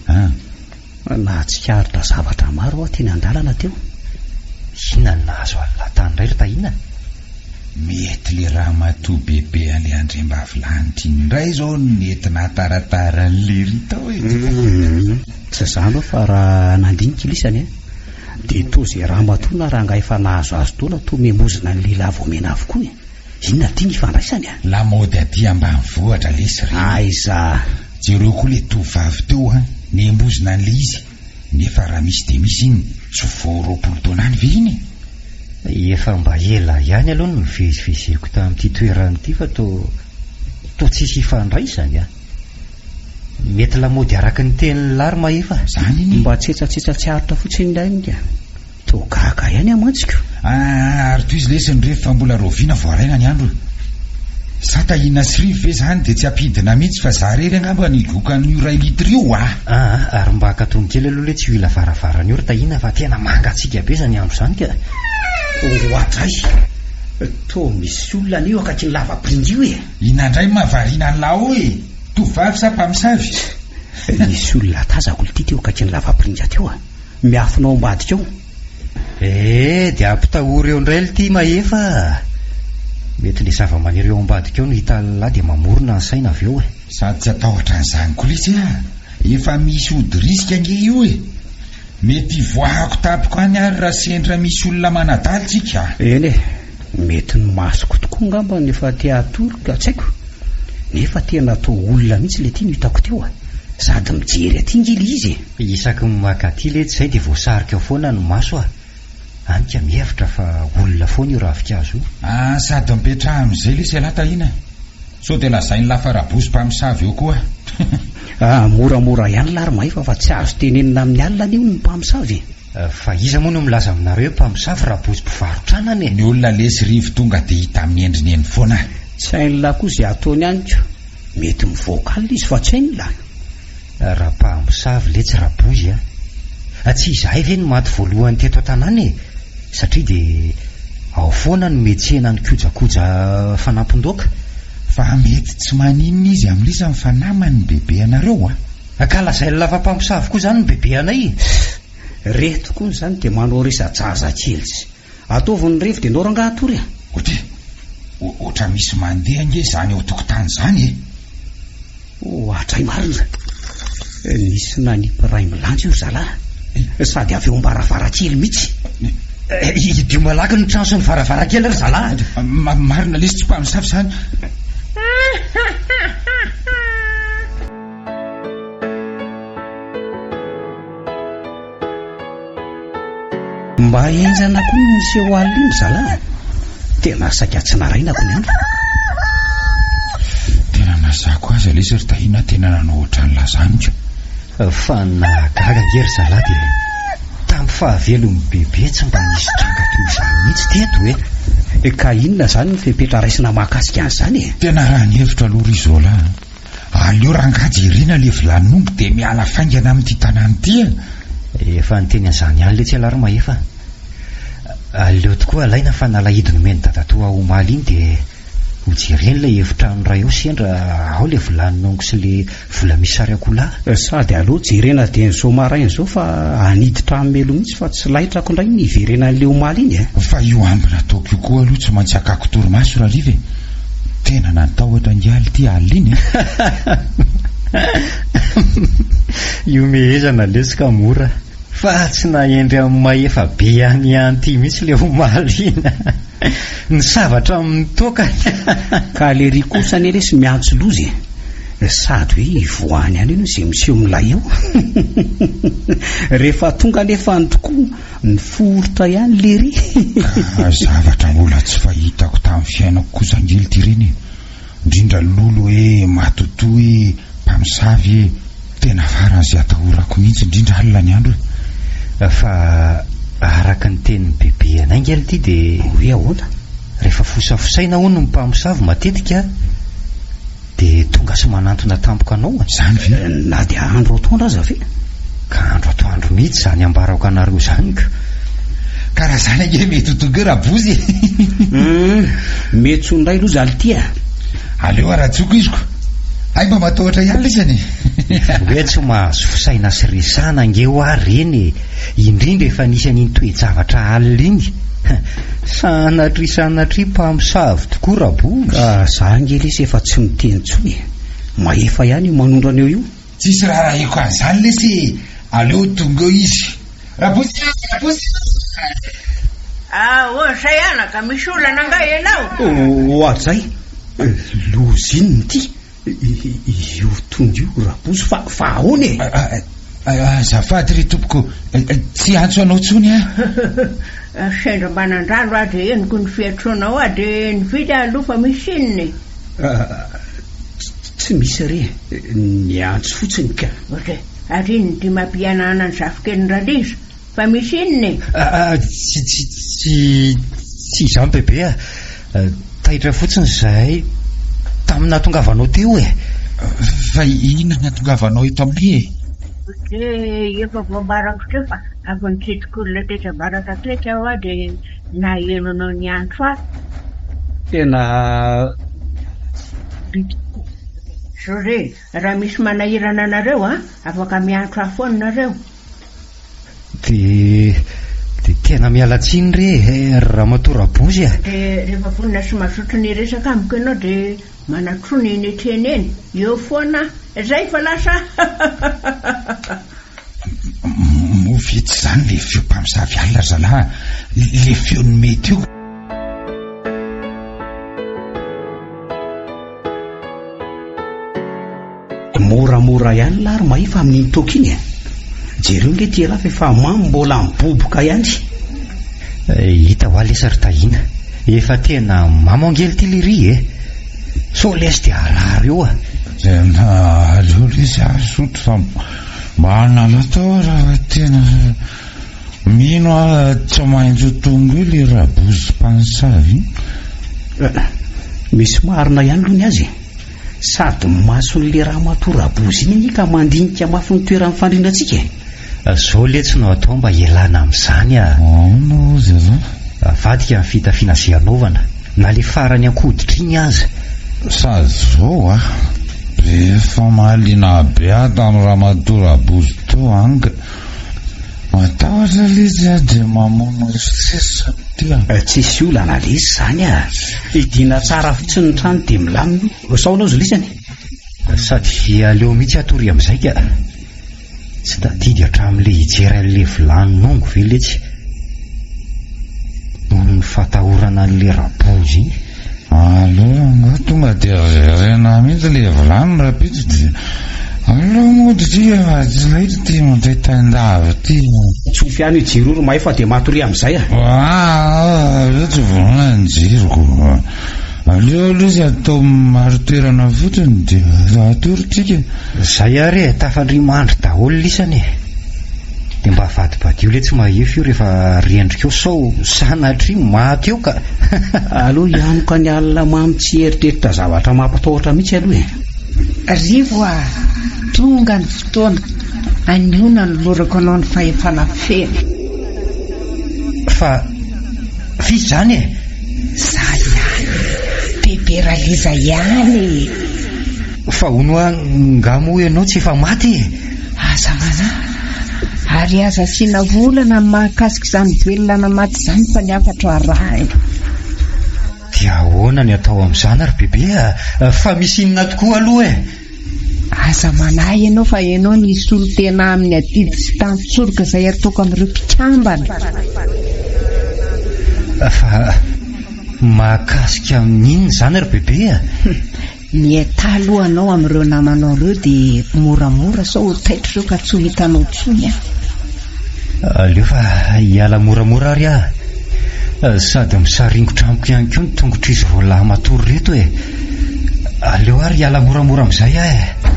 Nahatsikaritra zavatra maro aho teny an-dalana teo. Inona no nahazo an'lah tany indray ry Tahiana? Mety le ramatoa bebe an'le andriambavilanitra iny indray izao no nety nahataratara an'i lery tao e! Tsy izany ho'a fa raha nandinika lisany a, dia toa izay ramatoa na rangahy efa nahazoazo taona toa mihambozona ny lehilahy vao mena avokoa e! Inona ity ny ifandraisany a? Lamaody aty ambanivohitra lesy reny. Aiza? Jereo koa le tovovavy teo an, nihembozona an'le izy, nefa raha misy dia misy iny, tsy vao 20 taona any ve iny e? Efa mba ela ihany aloha no nivezivezeko tamin'ity toerana ity fa toa toa tsisy ifandraisany an! Mety lamaody araka ny tenin'i Lary Mahefa. Zany anie. Mba tsetsatsetsa tsy aritra fotsiny indray iny ka. Toa gaga ihany aho mantsy ko. Aa ary tohizo lesy ny revy fa mbola rahoviana vao haraina ny andro e. Sa Tahiana sy Rivo ve zany dia tsy hampidina mihitsy fa za rery angamba no higoka an'io iray litre io a! Aa ary mba akatony kely aloha letsy io ila varavarana io ry Tahiana fa tena mangatsiaka be zany andro zany ka. Oadray! Toa misy olona anie eo akaikin'ny lavapiringa io e! Inona indray no mahavariana an'lah ao e? Tovovavy sa mpamosavy? Nisy olona tazako ity teo akaikin'ny lavapiringa teo a! Miafina ao ambadika ao. Eh, dia ampitahory eo indray lty Mahefa a! Mety le zava-maniry eo ambadika ao no hitan'lah dia mamorona ny saina avy eo e! Sady tsy hatahotra an'izany koa lesy a! Efa misy ody risque ange io e! Mety hivoahako tampoka any ary raha sendra misy olona manadala tsika a! Eny e! Mety ny masoko tokoa angamba no efa te hatory ka tsy haiko. Nefa tena toa olona mihitsy le ty no hitako teo a! Sady mijery aty nge le izy e! Isaky ny maka aty letsy zay dia voasarika ao foana ny maso a! Any ka mihevitra fa olona foana io ravinkazo io. Ah sady mipetraha amin'izay lesy ialahy Tahiana a! Sao dia lazain'i Lafarabosy mpamosavy eo koa. Ah moramora ihany lah ry Mahefa fa tsy azo tenenina amin'ny alina anie hono ny mpamosavy e! Fa iza moa no milaza aminareo hoe mpamosavy Rabosy mpivarotra anana e? Ny olona lesy rivo tonga dia hita amin'ny endriny eny foana. Tsy hain'lah koa izay ataony any ko! Mety mivoaka alina izy fa tsy hain'lah. Raha mpamosavy letsy Rabozy a! Tsy izahay ve no maty voalohany teto an-tanàna e? Satria dia ao foana no miantsena ny kojakoja fanampin-doaka. Fa mety tsy maninona izy amin'lisany fa namany ny bebe anareo a! Ka lazain'i lava mpamosavy koa izany ny bebe anay e! Reto koa izany dia manao resa-jaza kely tsy. Ataovy ny revy dia ndao rangaha hatory a! Oty! Ohatran'ny misy mandeha ange izany eo an-tokotany izany e! Oadray marina! Nisy nanipy raimilanja io ry zalahy, sady avy eo am-baravarankely mihitsy. Hidio malaky ny trano sy ny varavarankely ry zalahy! Marina lesy tsy mpamosavy izany. Mba henjana koa ny niseho alina iny ry zalahy. Tena saika tsy narainako ny andro. Tena nazako azy lesy ry Tahiana tena nanao ohatran'ny lazaniko. Fa ny nahagaga ange ry zalahy dia tamin'ny fahavelon'i Bebe tsy mba nisy tranga toy izany mihitsy teto e! Ka inona izany ny fepetra raisina mahakasika an'izany e? Tena raha ny hevitro aloha ry Zola a! Aleo rangahy jerena le vilanin'omby dia miala faingana amin'ity tanàna ity e! Efa niteny an'izany ihany letsy ialahy ry Mahefa a! Aleo tokoa alaina fa nalahidy nomen'i dadatoa omaly iny dia Ho jereny ilay efitrano iray ao sendra ao ilay vilanin'ongo sy ilay vola misy sary akoholahy. Sady aleo jerena dieny izao maraina izao fa haniditra amin'ny melo mihitsy fa tsy laitrako indray ny hiverenan'ilay omaly iny e. Fa io ambina ataoko io koa aloha tsy maintsy hakako torimaso Rariva e! Tena nantahotra ingahy ity alina iny e! Ihomehezana lesy ka mora fa tsy nahendry amin'ny mahefa be ihany ihany ity mihitsy ilay omaly iny. Ny sabatra amin'ny toaka. Ka lery kosa anie lesy miantso loza e! Sady hoe ivoahany ihany aloha izay miseho milay eo. Rehefa tonga anefa ny tokoa, niforitra ihany lery. Ka zavatra mbola tsy fahitako tamin'ny fiainako kosa ange ity reny e! Indrindra lolo e, matotoa e, mpamosavy e, tena faran'izay atahorako mihitsy indrindra alina ny andro e. Fa araka ny tenin'i Bebe anay nge ity dia. Hoe ahoana? Rehefa fosafosaina hono ny mpamosavy matetika dia tonga sy manantona tampoka anao e. Izany ve? Na dia andro atoandro aza ve? Ka andro atoandro mihitsy izany ambarako anareo izany ka. Ka raha izany ange mety ho tonga eo Rabozy e. Hum, mety ho indray loza ity a. Aleo arajoako izy ko. Hay mba matahotra ihany lisany e. Hoe tsy mahazo fosaina sy resahana ange hoa reny e. Indrindra efa nisy an'iny toe-javatra alina iny. Sanatria sanatria mpamosavy tokoa Rabozy. Ka za ange lesy efa tsy miteny intsony e. Mahefa ihany io manondrana eo io. Tsisy raharahiko an'izany lesy e! Aleo tonga eo izy. Rabosy a! Rabosy a! Ahoana izay anaka, misy olana angaha ianao? Oadray! Loza inona ity? Io tonga io Rabosy fa fa ahoana e? Azafady re tompoko, tsy hiantso anao intsony aho. Sendra mba nandalo aho dia henoko ny fiantsoanao ahy dia nividy aho aloha fa misy inona e? Tsy misy re, niantso fotsiny ka. Ok, ary inona ity mampihanahana ny zafikeliny Raliza? Fa misy inona e? Ah, tsy, tsy, tsy, tsy izany bebe a. Taitra fotsiny izahay tamin'ny nahatongavanao teo e. Fa inona ny nahatongavanao eto aminay e? Dia efa voambarako teo fa avy nitsidika olona tetsy avaratra tetsy aho dia naheno anao niantso ahy. Tena miala tsiny tokoa. José, raha misy manahirana anareo an, afaka miantso ahy foana nareo. Dia dia tena miala tsiny re e, Ramatoa Rabozy a! Dia rehefa vonona sy mazoto ny hiresaka amiko ianao dia manatrona eny an-tsena eny, eo foana aho. Izay fa lasa Moa ve tsy izany ilay feo mpamosavy alina ry zalahy a? Ilay feon'ny mety io. Moramora ihany lah ry Mahefa amin'iny toaka iny e. Jereo nge ty elah fa efa mamo mbola miboboka ihany. Hita hoa lesy ry Tahiana, efa tena mamo ange lty lery e. Sao lesy dia harary eo a. Tena aleo lesy hazoto fa mba hanala tao raha tena mino aho tsy maintsy ho tonga eo le rabozy mpanosavy iny. Misy marina ihany aloha ny azy e. Sady mason'le ramatoa rabozy iny anie ka mandinika mafy ny toeran'ny fandrindratsika e. Zao letsy no atao mba hialana amin'izany a! Ahoana hozy ianao? Avadika ny fitafiana ze anaovana, na le farany an-koditra iny aza. Sady zao a! Efa mahaliana be ahy tamin'i ramatoa rabozy teo an ka! Matahotra letsy aho dia mamono eritreritra ty a! Tsisy olana lesy izany a! Hidiana tsara fotsiny ny trano dia milamina io. Sao anao zolisany? Sady aleo mihitsy hatory amin'izay ka! Tsy tadidy hatramin'ilay hijery an'ilay vilany nongo ve letsy noho ny fatahorana an'ilay rabozy iny? Aleo angaha tonga dia jerena mihitsy ilay vilany rahampitso dia Aleo mody ity fa tsy laitra ity mandray tain-dava ity. Tsofy ihany io jiro io ry Mahefa dia matoria amin'izay a. Ah, aleo tsy vonoina ny jiroko. Aleo aloha izy atao marin-toerana fotsiny dia hatory tsika. Zay ary e, tafandria mandry daholo lisany e. Dia mba avadibadio letsy Mahefa io rehefa rendrika eo sao sanatria maty eo ka. Aleo hianoka ny alina mamy tsy hieritreritra zavatra mampatahotra mihitsy aloha e. Rivo a! Tonga ny fotoana, anio nanolorako anao ny fahefana feno. Fa f'iza izany e? Za ihany, Bebe Raliza ihany e! Fa hono hoa nga moa ianao tsy efa maty e? Aza manahy, ary aza asiana olana ny mahakasika izany velona na maty izany fa ny hafatro arahina. Dia ahoana ny atao amin'izany ry Bebe a? Fa misy inona tokoa aloha e? Aza manahy ianao fa ianao no hisolo tena amin'ny adidy sy tantsoroka izay ataoko amin'ireo mpikambana. Fa mahakasika amin'inona izany ry Bebe a? Mietaha aloha anao amin'ireo namanao ireo dia moramora sao ho taitra ireo ka tsy ho hitanao intsony an. Aleo fa hiala moramora ary aho. Sady misaringotra amiko ihany koa ny tongotr'izy roalahy matory ireto e. Aleo ary hiala moramora amin'izay aho e.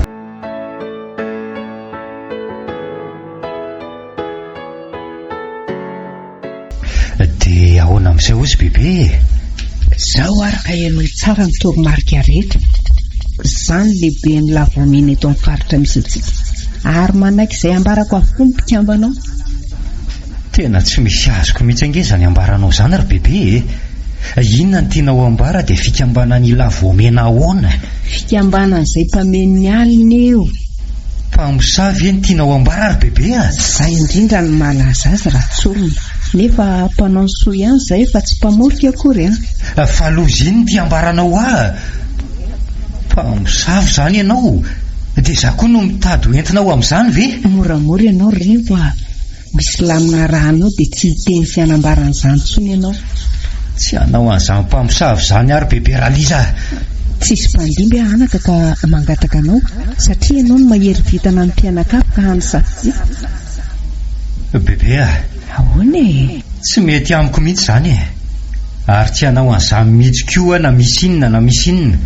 Dia ahoana amin'izay hozy bebe e? Zao ary ka henoy tsara ny toromarika rehetra. Za ny lehiben'ny lavomena eto amin'ny faritra misy antsika. Ary manaiky izay ambarako avokoa ny mpikambana ao. Tena tsy misy azoko mihitsy ange izany ambaranao izany ry bebe e! Inona no tianao ambara dia fikambanan'i Lavoamena ahoana? Fikambanan'izay mpameno ny alina io. Mpamosavy ve no tianao ambara ry bebe a? Izay indrindra no mahalaza azy raha tsorina. Nefa mpanao ny soa ihany izahay fa tsy mpamorika akory an! Fa loza iny ity ambaranao ahy? Mpamosavy izany ianao? Dia izaho koa no mitady ho entinao amin'izany ve? Moramora ianao ry Rivo a! Misy lamina arahanao dia tsy hiteny sy hanambara an'izany intsony ianao. Tsy hanao an'izany mpamosavy izany aho ry Bebe Ralisa a! Tsisy mpandimby aho anaka ka mangataka anao satria ianao no mahery vintana amin'ny mpianakavy ka hany safidy. Bebe a! Ahoana e? Tsy mety amiko mihitsy izany e! Ary tsy hanao an'izany mihitsy koa aho na misy inona na misy inona.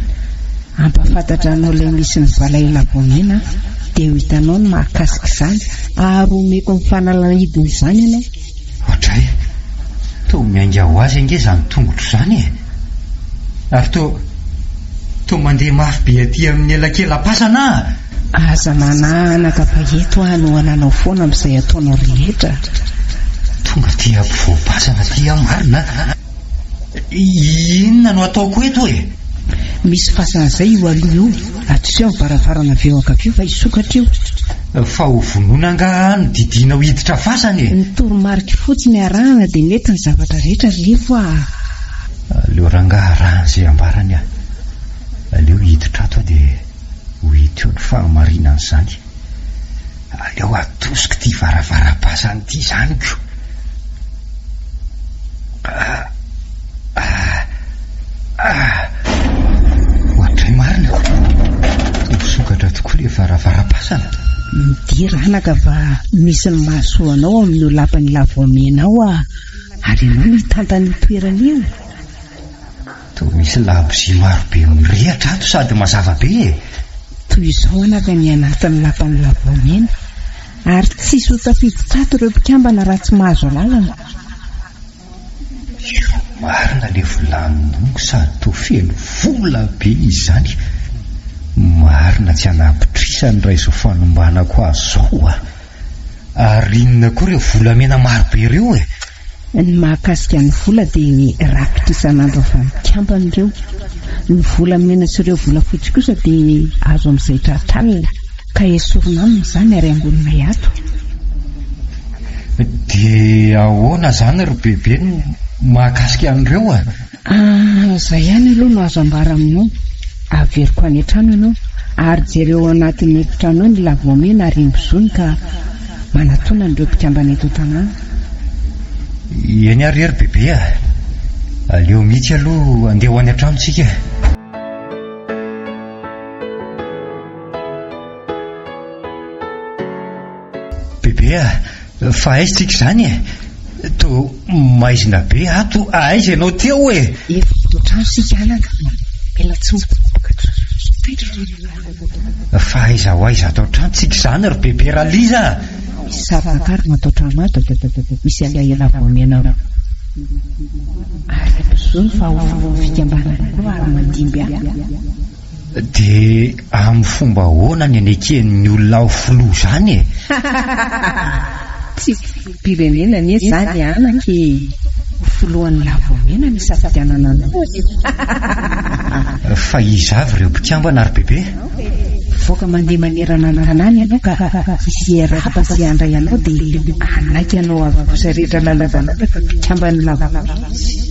Hampahafantatra anao ilay misy ny valahela voamena aho dia ho hitanao ny mahakasika izany ary homeko ny fanalahidin'izany ianao. Oadray! Toa miainga ho azy ange izany tongotro izany e! Ary toa, toa mandeha mafy be aty amin'ny elakela-pasana aho! Aza manahy anaka fa eto aho no hananao foana amin'izay ataonao rehetra. Tonga aty ampovoam-pasana aty aho marina a! Inona no ataoko eto e? Misy fasana izay io aloha io, atoseho ny varavarana avy eo ankavia fa hisokatra io. Fa ho vonoina angaha aho no didianao hiditra fasana e? Ny toromarika fotsiny arahana dia mety ny zavatra rehetra ry Livo a! Aleo rangaha arahana izay ambarany aho. Aleo hiditra ato aho dia ho hita eo ny fahamarinan'izany. Aleo atosiko ity varavaram-pasana ity izany ko. Ah, ah, ah. Oadray marina. Toa misokatra tokoa ilay varavaram-pasana. Midira anaka fa misy ny mahasoa anao ao amin'io lapan'i Lavoamena ao ah. Ary ianao no hitantana io toerana io. Toa misy labozia marobe mirehitra ato sady mazava be e! Toy izao anaka ny anatin'ny lapan'i Lavoamena, ary tsisy ho tafiditra ato ireo mpikambana raha tsy mahazo alalana. Io marina le volaninongo sady toa feno vola be izy izany. Marina tsy anapitrisany raha izao fanombanako azy izao a! Ary inona koa ireo volamena marobe ireo e? Ny mahakasika ny vola dia rakitra isan'andro avy amin'ny mpikambana ireo. Ny volamena sy ireo volafotsy kosa dia azo amin'izay tratra alina, ka esorina aminy izany ary angoninay ato. Dia ahoana izany ry Bebe ny mahakasika an'ireo e? Ah, izay ihany aloha no azo ambara aminao. Averiko any an-trano ianao, ary jereo ao anatin'ny efitrano ao ny lavoamena ary imbozony ka manatona an'ireo mpikambana eto an-tanàna. Eny ary ry Bebe a! Aleo mihitsy aloha andeha ho any an-trano tsika e! Bebe a! Fa aiza tsika izany e? Toa maizina be ato, aiza ianao teo e? Efa ato an-trano isika anaka, mila tsy mipetraka. Fa aiza ho aiza ato an-trano tsika izany ry Bebe Raliza a? Misy sary-nakarina ato an-trano ato, misy alahelo voamena roa. Ary ampizono fa ho filohan'ny fikambanana koa ary mandimby ahy. Dia amin'ny fomba ahoana ny aneken'ny olona ho filoha izany e? Tsy filoham-pirenena anie izany anaka e! Ho filohan'ny Lavoamena no isafidianana anao e! Fa iza avy ireo mpikambana ry Bebe? Mivoaka mandeha manerana ny tanàna ianao ka hisy hiarahaba sy handray anao dia hanaiky anao avokoa izay rehetra lalavanao rehefa mpikamban'ny Lavoamena izy.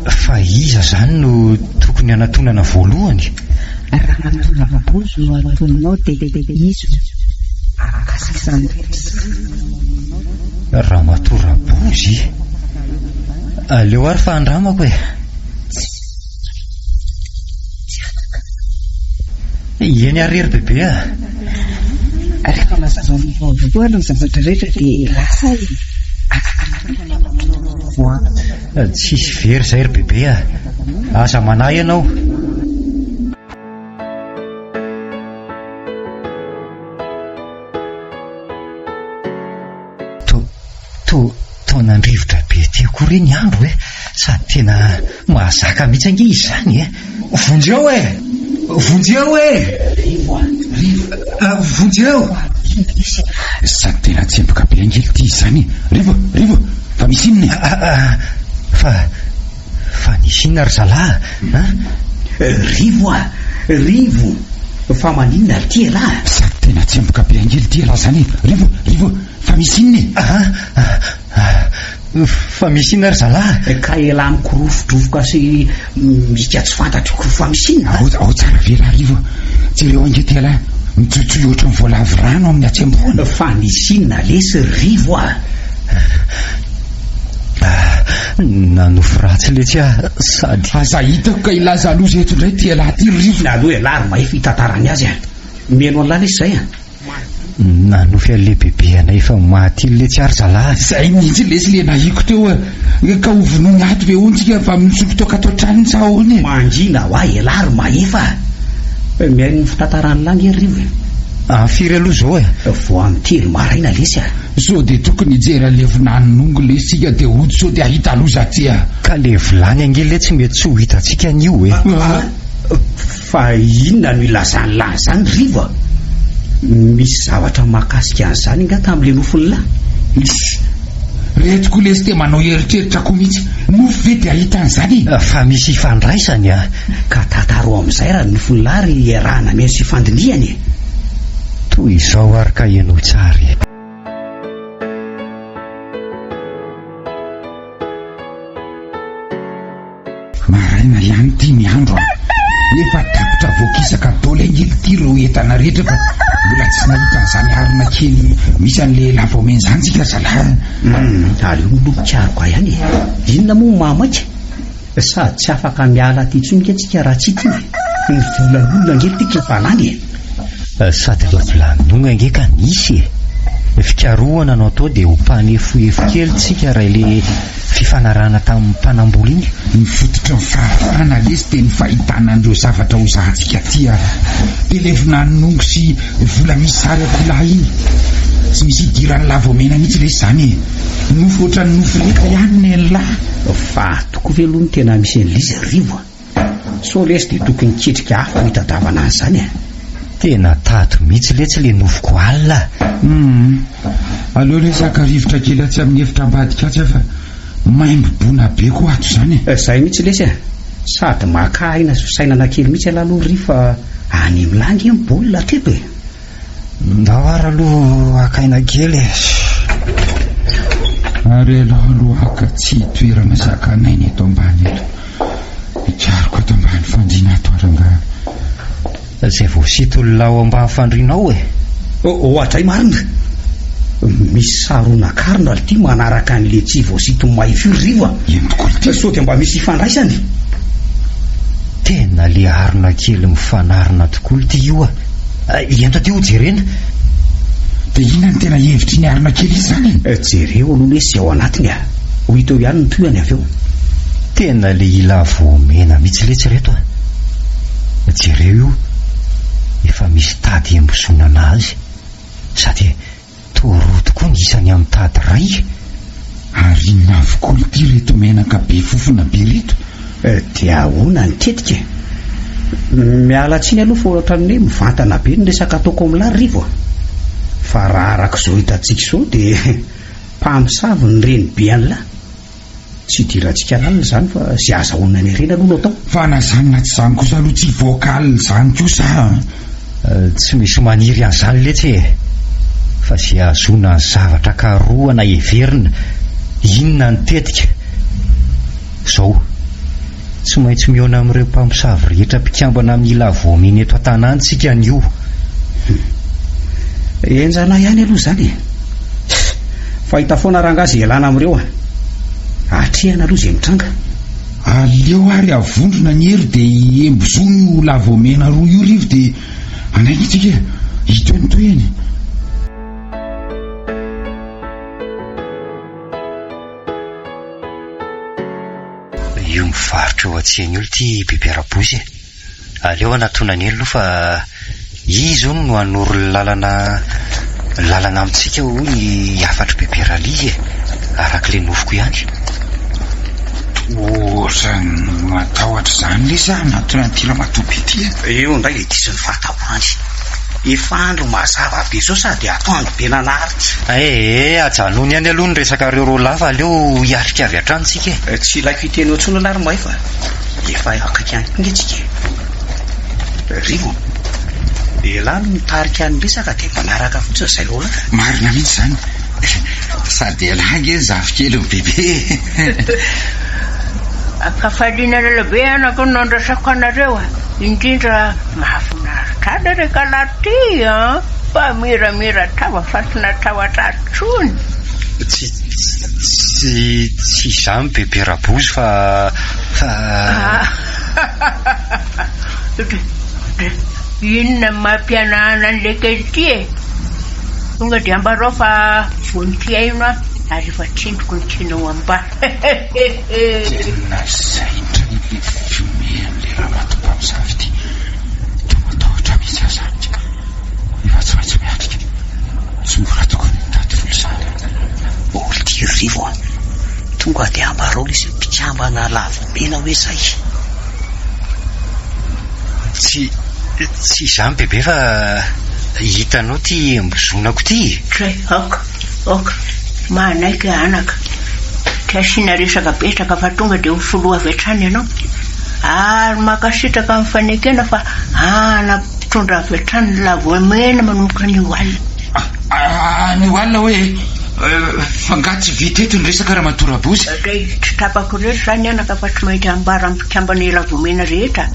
Fa iza izany no tokony hanatonana voalohany? Ramatoa Rabozo no atoninao dia izy no hahakasika izany rehetra izany. Ramatoa Rabozy? Aleo ary fa andramako e! Eny ary ry bebe a! Rehefa mazava aminao avokoa ary ny zavatra rehetra dia lasa e! Tsisy very izay ry bebe a! Aza manahy ianao. To, to, toa nandrivotra be teo koa re ny andro e! Sady tena mahazaka mihitsy ange izy izany e! Vonjeo e! Vonjeo e! Rivo a! Rivo! Vonjeo! Sady tena tsemboka be ange ity izy izany e! Rivo! Rivo! Fa misy inona e? Fa, fa nisy inona ry zalahy a? Rivo a! Rivo! Fa maninona ry ty elah? Sady tena tsemboka be ange ity elah izany e! Rivo! Rivo! Fa misy inona e? Fa misy inona ry zalahy? Ka elah mikorofodrofoka sy mika tsy fantatro fa misy inona? Ao, ao tsara ve raha Rivo? Jereo ange ty elah, mijojoy ohatran'ny voalavo rano amin'ny hatsembohana. Fa misy inona lesy ry Rivo a? Nanofy ratsy letsy aho sady. Aza hitako ka hilaza loza eto indray ty elah ty ry Rivo. Aloha elah ry Mahefa hitantarany azy a. Mihaino an'lah lesy zay a. Nanofy an'le bebe anay efa maty iny letsy ary zalahy. Zay mihitsy lesy le nahiko teo a. Ka ho vonoiny ato ve hono tsika fa misotro toaka ato an-tranony sa ahoana e? Mangina hoa elah ry Mahefa a. Mihaino ny fitantaran'lah nge ry Rivo e. Amin'ny firy aloha izao e? Vao amin'ny telo maraina lesy a. Sao dia tokony hijery an'le vinanin'ongo lesy tsika dia hody sao dia hahita loza aty a. Ka le vilany ange letsy mety tsy ho hitantsika anio e. Fa inona no ilazan'lah an'izany Rivo a? Misy zavatra mahakasika an'izany angaha tamin'ilay nofin'lah? Iss! Reto koa lesy te manao eritreritra koa mihitsy, nofy ve dia ahita an'izany e? Fa misy ifandraisany a! Ka tantaro amin'izay raha ny nofin'lah ry iarahana mihaino sy ifandinihana e! Toy izao ary ka henoy tsara e! Maraina ihany ity ny andro a! Efa tapitra voakisaka daholo ange ity ireo entana rehetra fa mbola tsy nahita an'izany harona kely misy an'ilay lavaomena izany tsika zalahy a! Hum, aleo aloha mikaroka ihany e! Inona moa no mahamaika? Sady tsy afaka miala aty intsony ange tsika raha tsy ity e! Ny volan'olona ange ity ka efa lany e! Sady ilay vilanin'ogno ange ka nisy e! Fikarohana no atao dia ho mpanefohefo kely tsika raha ilay fifanarahana tamin'ny mpanambola iny. Ny fototry ny fahafahana lesy dia ny fahitana an'ireo zavatra ho zahantsika aty ary. Dia ilay vinanin'ongo sy vola misy sary akoholahy iny. Tsy misy idiran'ny lavaomena mihitsy lesy izany e! Nofy ohatran'ny nofy reka ihany nen'lah. Fa tokoa ve aloha no tena misy an'ilay izy ry Rivo a? Sao lesy dia tokony ketrika hafa no hitadiavana an'izany e! Tena tato mihitsy letsy le nofiko alina a! Humm. Aleo lesy haka rivotra kely atsy amin'ny efitra ambadika atsy aho fa maimbo bona be koa ato izany e! Zay mihitsy lesy a! Sady maka aina sy fisainana kely mihitsy ialahy aloha ry fa any amin'lah ange ny baolina hatreto e! Ndao ary aloha haka aina kely e! Ary aleo aloha haka tsy toerana zakan'aina eto ambany eto. Hikariko ato ambany fandriana ato aho rangahy. Izay voasitolona ao ambany fandriana ao e! Oadray marina! Misy saronan-karona ry ty manaraka an'le tsy voasitony mahefy io ry Rivo a! Eny tokoa ry ty. Sao dia mba misy ifandraisany? Tena le harona kely mifanarona tokoa ity io a! Ento aty ho jerena. Dia inona no tena hevitr'iny harona kely iny izany e? Jereo aloha lesy izay ao anatiny a! Ho hita eo ihany ny tohiny avy eo. Tena lehilahy voamena mihitsy letsy ireto a! Jereo io, efa misy tady embozonana azy. Sady toa roa tokoa ny isany amin'ny tady iray. Ary inona avokoa ity ireto menaka be fofona be ireto? Dia ahoana ny tetika e? Miala tsiny aloha fa ohatran'ny hoe mivantana be ny resaka ataoko amin'lah ry Rivo a! Fa raha araka izao hitantsika izao dia mpamosavy ny renibe an'lah. Tsy idirantsika lalina izany fa izay azahoana ny harena aloha no atao. Fa na izany na tsy izany kosa aloha tsy hivoaka alina izany kosa a! Tsy misy maniry an'izany letsy e! Fa izay ahazoana ny zavatra karohana heverina, inona ny tetika? Izao, tsy maintsy mihaona amin'ireo mpamosavy rehetra mpikambana amin'ny Ilavoamena eto an-tanàna isika anio. Henjana ihany aloha izany e! Fa hita foana rangahy izay ialana amin'ireo a! Atrehana aloha izay mitranga. Aleo ary avondrona ny hery dia hiembozona io Lavoamena roa io Rivo dia hanaiky isika e! Hita eo ny tohiny. Io mivarotra eo an-tsena io ity Bebe Rabosy e! Aleo hanatona an'i aloha fa izy hono no hanoro ny lalana lalana amintsika hoy ny hafatr'i Bebe Ralizy e! Araka ilay nofiko ihany. Ohatran'ny matahotra izany lesy aho hanatona an'ity ramatoa be ity e! Io indray dia diso ny fahatahorany. Efa andro mazava be izao sady atoandro be nanary ity. Ee, ajanony ihany aloha ny resakareo roa lahy fa aleo hiatrika avy hatrany tsika e. Tsy ilaiko hiteny eo intsony aloha ry Mahefa a. Efa akaiky ihany koa nge tsika e. Rivo, elah no mitarika ny resaka dia manaraka fotsiny izay roa lahy. Marina mihitsy izany. Sady elah ange ny zafikelin'i Bebe e. Ankafaliana lalabe anaka no nandrasako anareo a. Indrindra mahafinaritra ahy le kalahy ty an! Fa miramira tava fa tsy natahotra azy tsony. Tsy tsy tsy izany bebe Rabozy fa fa. Inona no mampihanahana an'ilay kely ity e? Tonga dia ambarao fa vontom-pihaino aho ary efa tsindriko ny tianao ambara. Tena izay indray ilay fihomehan'ilay ramatoa mpamosavy ity. Toa matahotra mihitsy aho izany. Efa tsy maintsy miatrika. Tsy mora tokoa ny mitady vola izany. Olty Rivo a! Tonga dia ambarao ilay mpikambana lavomena hoe izay. Tsy, tsy izany bebe fa hitanao ity embozonako ity e! Tray, aoka, aoka, manaiky anaka. Tsy asiana resaka betsaka fa tonga dia ho filoha avy hatrany ianao. Ary mankasitraka amin'ny fanekena fa hanam-pitondra avy hatrany ny lavoamena manomboka anio alina. Anio alina hoe e? Fa angaha tsy vita eto ny resaka Ramatoa Rabozy? Dray, tsy tapako irery izany anaka fa tsy maintsy ambara amin'ny mpikambana Ilavoamena rehetra,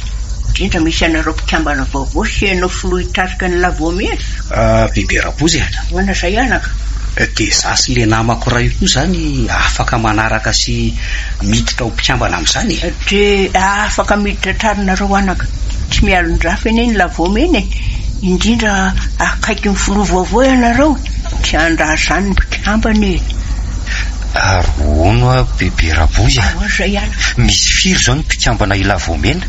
indrindra misy anareo mpikambana vaovao sy ianao filoha hitarika ny Lavoamena. Bebe Rabozy a! Ahoana izay anaka? Dia izaho sy ilay namako iray io koa izany afaka manaraka sy miditra ho mpikambana amin'izany e? Dia afaka miditra hatrany nareo anaka. Tsy mialon-drafy anie ny Lavoamena e! Indrindra akaiky ny filoha vaovao ianareo, tsy handraha izany ny mpikambana e! Ary hono hoa Bebe Rabozy a! Ahoana izay anaka? Misy firy izao ny mpikambana Ilavoamena?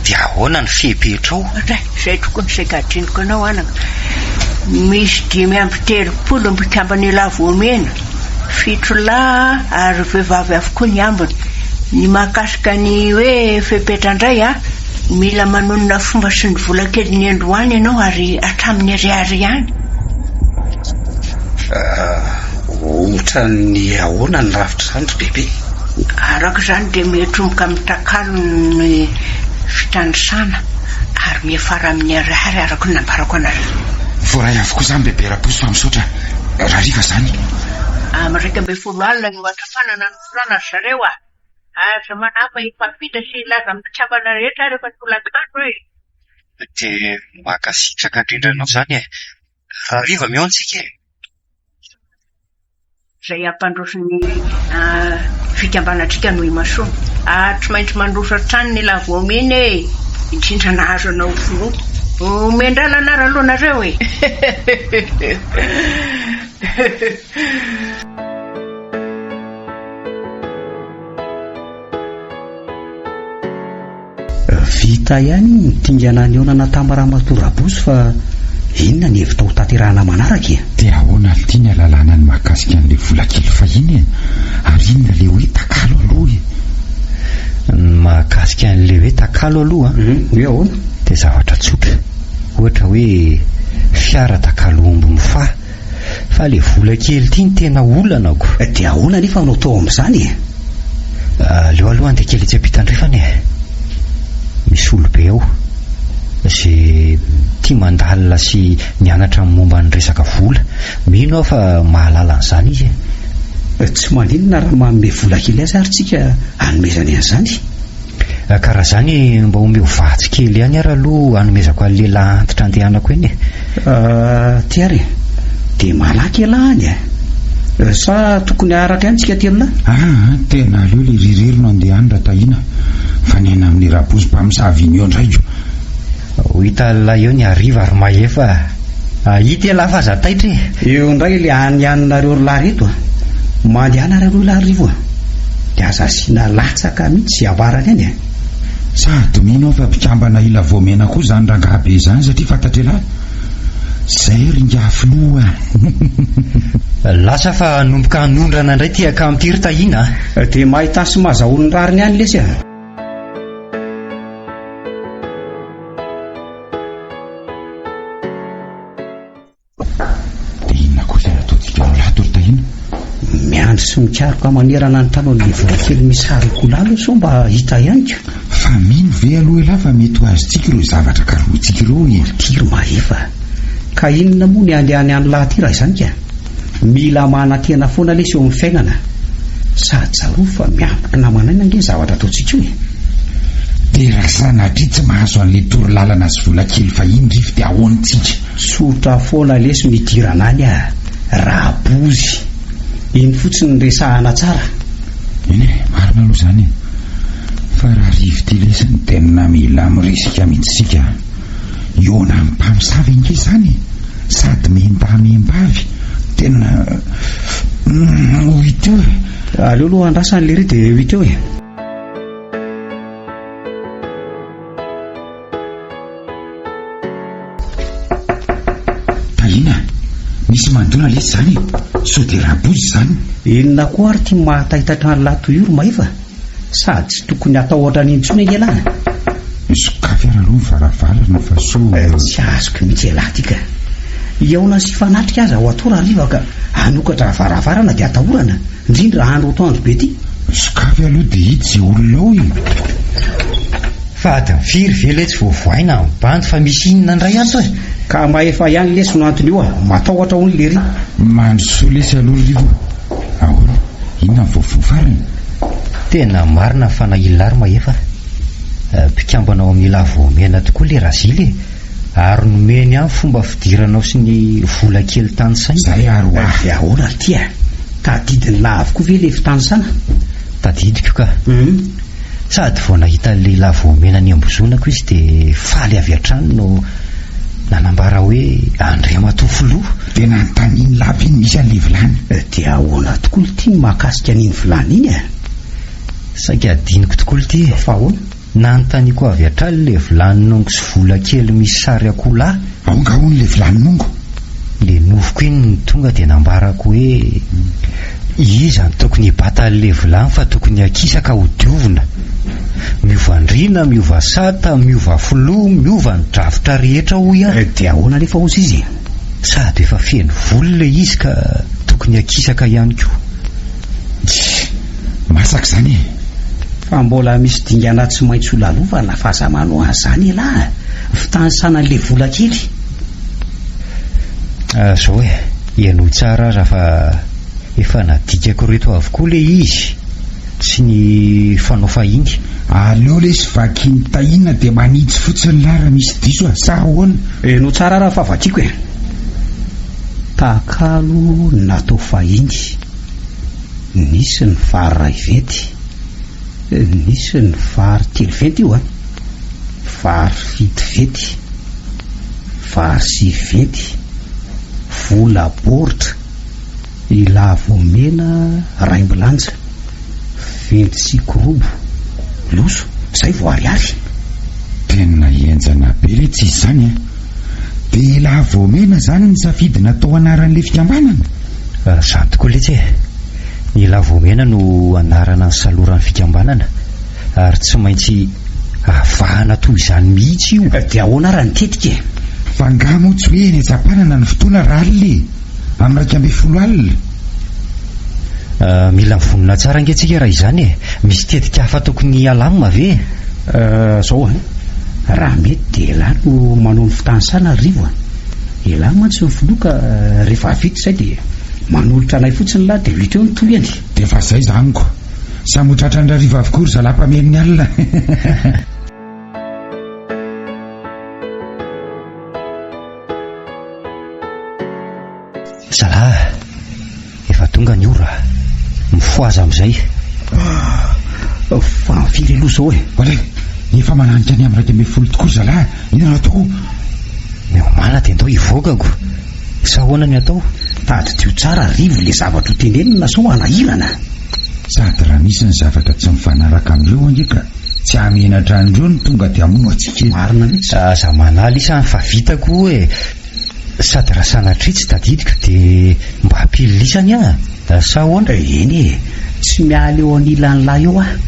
Dia ahoana ny fepetrao? Dray, izay tokoa no saika hadinoko anao anaka. Misy 35 ny mpikambana Ilavoamena, fito lahy ary vehivavy avokoa ny ambiny. Ny mahakasika ny hoe fepetra indray a, mila manonona fomba sy ny vola kely niandohana ianao ary hatramin'ny ariary ihany. Ohatran'ny ahoana ny rafitr'izany ry Bebe? Araka izany dia miatomboka amin'ny takalo ny fitanisana ary miafara amin'ny ariary araka ny nambarako anareo. Voaray avokoa izany Bebe Raposy fa misaotra. Rahariva izany. Amin'ny 11 alina eo Antrafanana no forana ry zareo a! Aza manahy fa hifampita sy hilaza amin'ny mpikambana rehetra aho rehefa tolakandro e! Dia mankasitraka indrindra anao izany e! Rahariva mihaona isika e! Izay hampandroso ny fikambanantsika no imasoana. Ary tsy maintsy mandroso hatrany ny Lavoamena e! Indrindra nahazo anao ho filoha. Omen-dalana ary aloha nareo e! Vita ihany ny dingana nihaonana tamin'i Ramatoa Rabosy fa inona ny hevitra ho tanterahana manaraka e? Dia ahoana ity ny alalana ny mahakasika an'ilay vola kely fahiny e? Ary inona ilay hoe takalo aloha e? Ny mahakasika an'ilay hoe takalo aloha an, Hoe ahoana? dia zavatra tsotra. Ohatra hoe fiara takalo omby mifaha. Fa le vola kely ity no tena olana ko. Dia ahoana anefa no atao amin'izany e? Aleo aloha andeha kely etsy ampitandrefana e. Misy olobe ao ze tia mandalina sy mianatra ny momba ny resaka vola. Mino aho fa mahalala an'izany izy e. Tsy maninona raha manome vola kely azy ary tsika hanomezany an'izany. Ka raha izany mba omeo vatsy kely ihany ary aloha hanomezako an'i lehilahy antitra andehanako eny e. Ty ary e. Dia malaky ialahy any e. Sa tokony haharaka ihany tsika telo lahy? Aa, tena aleo le ry irery no andeha any Ratahiana fa ny aina amin'i Rabozy mpamosavy iny eo indray ko. Ho hitan'lah eo ny hariva ry Mahefa a. Hahita ialahy fa aza taitra e. Eo indray ilay any haninareo ry lahy reto a. Mandehana ary aloha lahy Rivo a. Dia aza asiana latsaka mihitsy izay ambarany any e. Sady mino aho fa mpikambana ila voamena koa izany rangahy be izany satria fantatr'ialahy. Zay ry ingahy filoha a. Lasa fa hanomboka hanondrana indray ity akama ity ry Tahiana a. Dia mahità sy mahazahoa ny rariny ihany lesy a. Dia inona kosa no ataontsika ao lato ry Tahiana? Miandry sy mikaroka manerana ny trano an'ilay vola kely misy haricot aloha sao mba hita ihany ka. Fa mino ve aloha ialahy fa mety ho azontsika ireo zavatra karohintsika ireo e? Ity ry Mahefa. Ka inona moa ny andehany any lahy ity raha izany ka? Mila manantena foana lesy eo amin'ny fiainana. Sady tsarovy fa miampy namanaina ange ny zavatra ataontsika io e. Dia raha sanatria tsy mahazo an'ilay torolalana sy vola kely fahiny ry dia ahoana tsika? Tsotra foana lesy no idirana any a! Rabozy! Iny fotsiny no resahana tsara. Eny e, marina aloha izany e. Fa raha rivo ity lesy no tena mila mirisika mihitsy isika a. Hihaona amin'ny mpamosavy ange izany e! Sady mihendahy mihem-bavy, tena ho hita eo e! Aleo aloha andrasana lery dia ho hita eo e! Tahiana, misy mandona lesy izany e! Sao dia rabozy izany? Inona koa ary ity mahataitaitra an'lah toy io ry Maeva? Sady tsy tokony hatahotra an'iny intsony ange lah e! Sokafy ary aloha ny varavarana fa sao. Tsy azoko mihitsy ialahy ity ka! Hihaona sy hifanatrika aza ho atao rahariva ka hanokatra varavarana dia atahorana, indrindra andro atoandro be ity. Sokafy aloha dia hita izay olona ao e! Fa adiny firy ve letsy vao vohaina ny bandy fa misy inona indray ato e? Ka mahefa ihany lesy no antony io a! Matahotra hono lery. Mandrosoa lesy aloha ry Rivo. Ahoana? Inona ny vaovao farany? Tena marina ny fanahian'lah ry Mahefa a! Mpikambana ao amin'ny Lavoamena tokoa le Razily e! Ary nomeny ahy ny fomba fidirana ao sy ny vola kely tanisaina. Zay ary hoa! Dia ahoana ry ty a? Tadidin'lah avokoa ve le fitanisana? Tadidiko ka! Sady vao nahita ny lehilahy voamena niambozonako izy dia faly avy hatrany no nanambara hoe Andriamatoa Filoha. Dia nanontaniany lava iny misy an'ilay vilany. Dia ahoana tokoa lty ny mahakasika an'iny vilany iny e? Saika adinoko tokoa lty e. Fa ahoana? Nanontaniako avy hatrany ilay vilany nongo sy vola kely misy sary akoholahy. Ao angaha hono ilay vilany nongo? Ilay nofiko iny no tonga dia nambarako hoe iza no tokony hibata an'ilay vilany fa tokony hakisaka hodiovina. Miova andriana, miova sata, miova filoha, miova ny drafitra rehetra hoy aho. Dia ahoana anefa hozy izy e? Sady efa feno volo ilay izy ka tokony hakisaka ihany koa. Tsia, masaka izany e! Fa mbola misy dingana tsy maintsy ho lalovana fa aza manao an'izany ialahy a! Fitanisana an'ilay vola kely. Ah, zao e, henoy tsara aza fa efa nadikako ireto avokoa ilay izy sy ny fanao fahiny. Aleo lesy vakian'i Tahiana dia manitsy fotsiny lahy raha misy diso a, sa ahoana? Henoy tsara ara fa vakiako e. Takalo natao fahiny, nisy ny vary iray venty, nisy ny vary telo venty io a, vary fito venty. Vary sy venty, vola baoritra, Ilavoamena Raimbilanja, venty sy korobo, loso, zay vao ariary. Tena henjana be re tsisy izany a! Dia Ilavoamena izany ny safidy natao anaran'ilay fikambanana? Izany tokoa letsy e! Ny Ilavoamena no anarana nisaloran'ny fikambanana ary tsy maintsy avahana toy izany mihitsy io. Dia ahoana ary ny tetika e? Fa angaha moa tsy hoe eny Antsapanana ny fotoana ralina e? Amin'ny 11 alina. Mila mivonona tsara ange tsika raha izany e! Misy tetika hafa tokony halamina ve e? Zao an, raha mety dia elah no manao ny fitanisana ry Rivo a! Elah mantsy no filoha ka rehefa vita izay dia manolotra anay fotsiny lah dia ho hita eo ny tohiny. Dia efa zay izany ko! Samy ho tratran-dRarivo avokoa ry zalahy mpamely ny alina. Zalahy a! Efa tonga ny ora a! Mifohaza amin'izay. Ah, fa firy aloha izao e? Olé, efa mananika ny amin'ny 11 tokoa ry zalahy a! Inona no atao? Miomàna dia ndao hivoakako. Sa ahoana ny atao? Tadidio tsara Rivo ilay zavatra ho tenenina sao hanahirana. Sady raha misy ny zavatra tsy mifanaraka amin'ireo ange ka tsy hahamenatra an'ireo ny tonga dia hamono antsika eto. Marina mihitsy. Aza manala isany fa vitako e! Sady raha sanatria tsy tadidiko dia mba ampily lisany aho sa ahoana? Eny e! Tsy miala eo anilan'lah eo aho.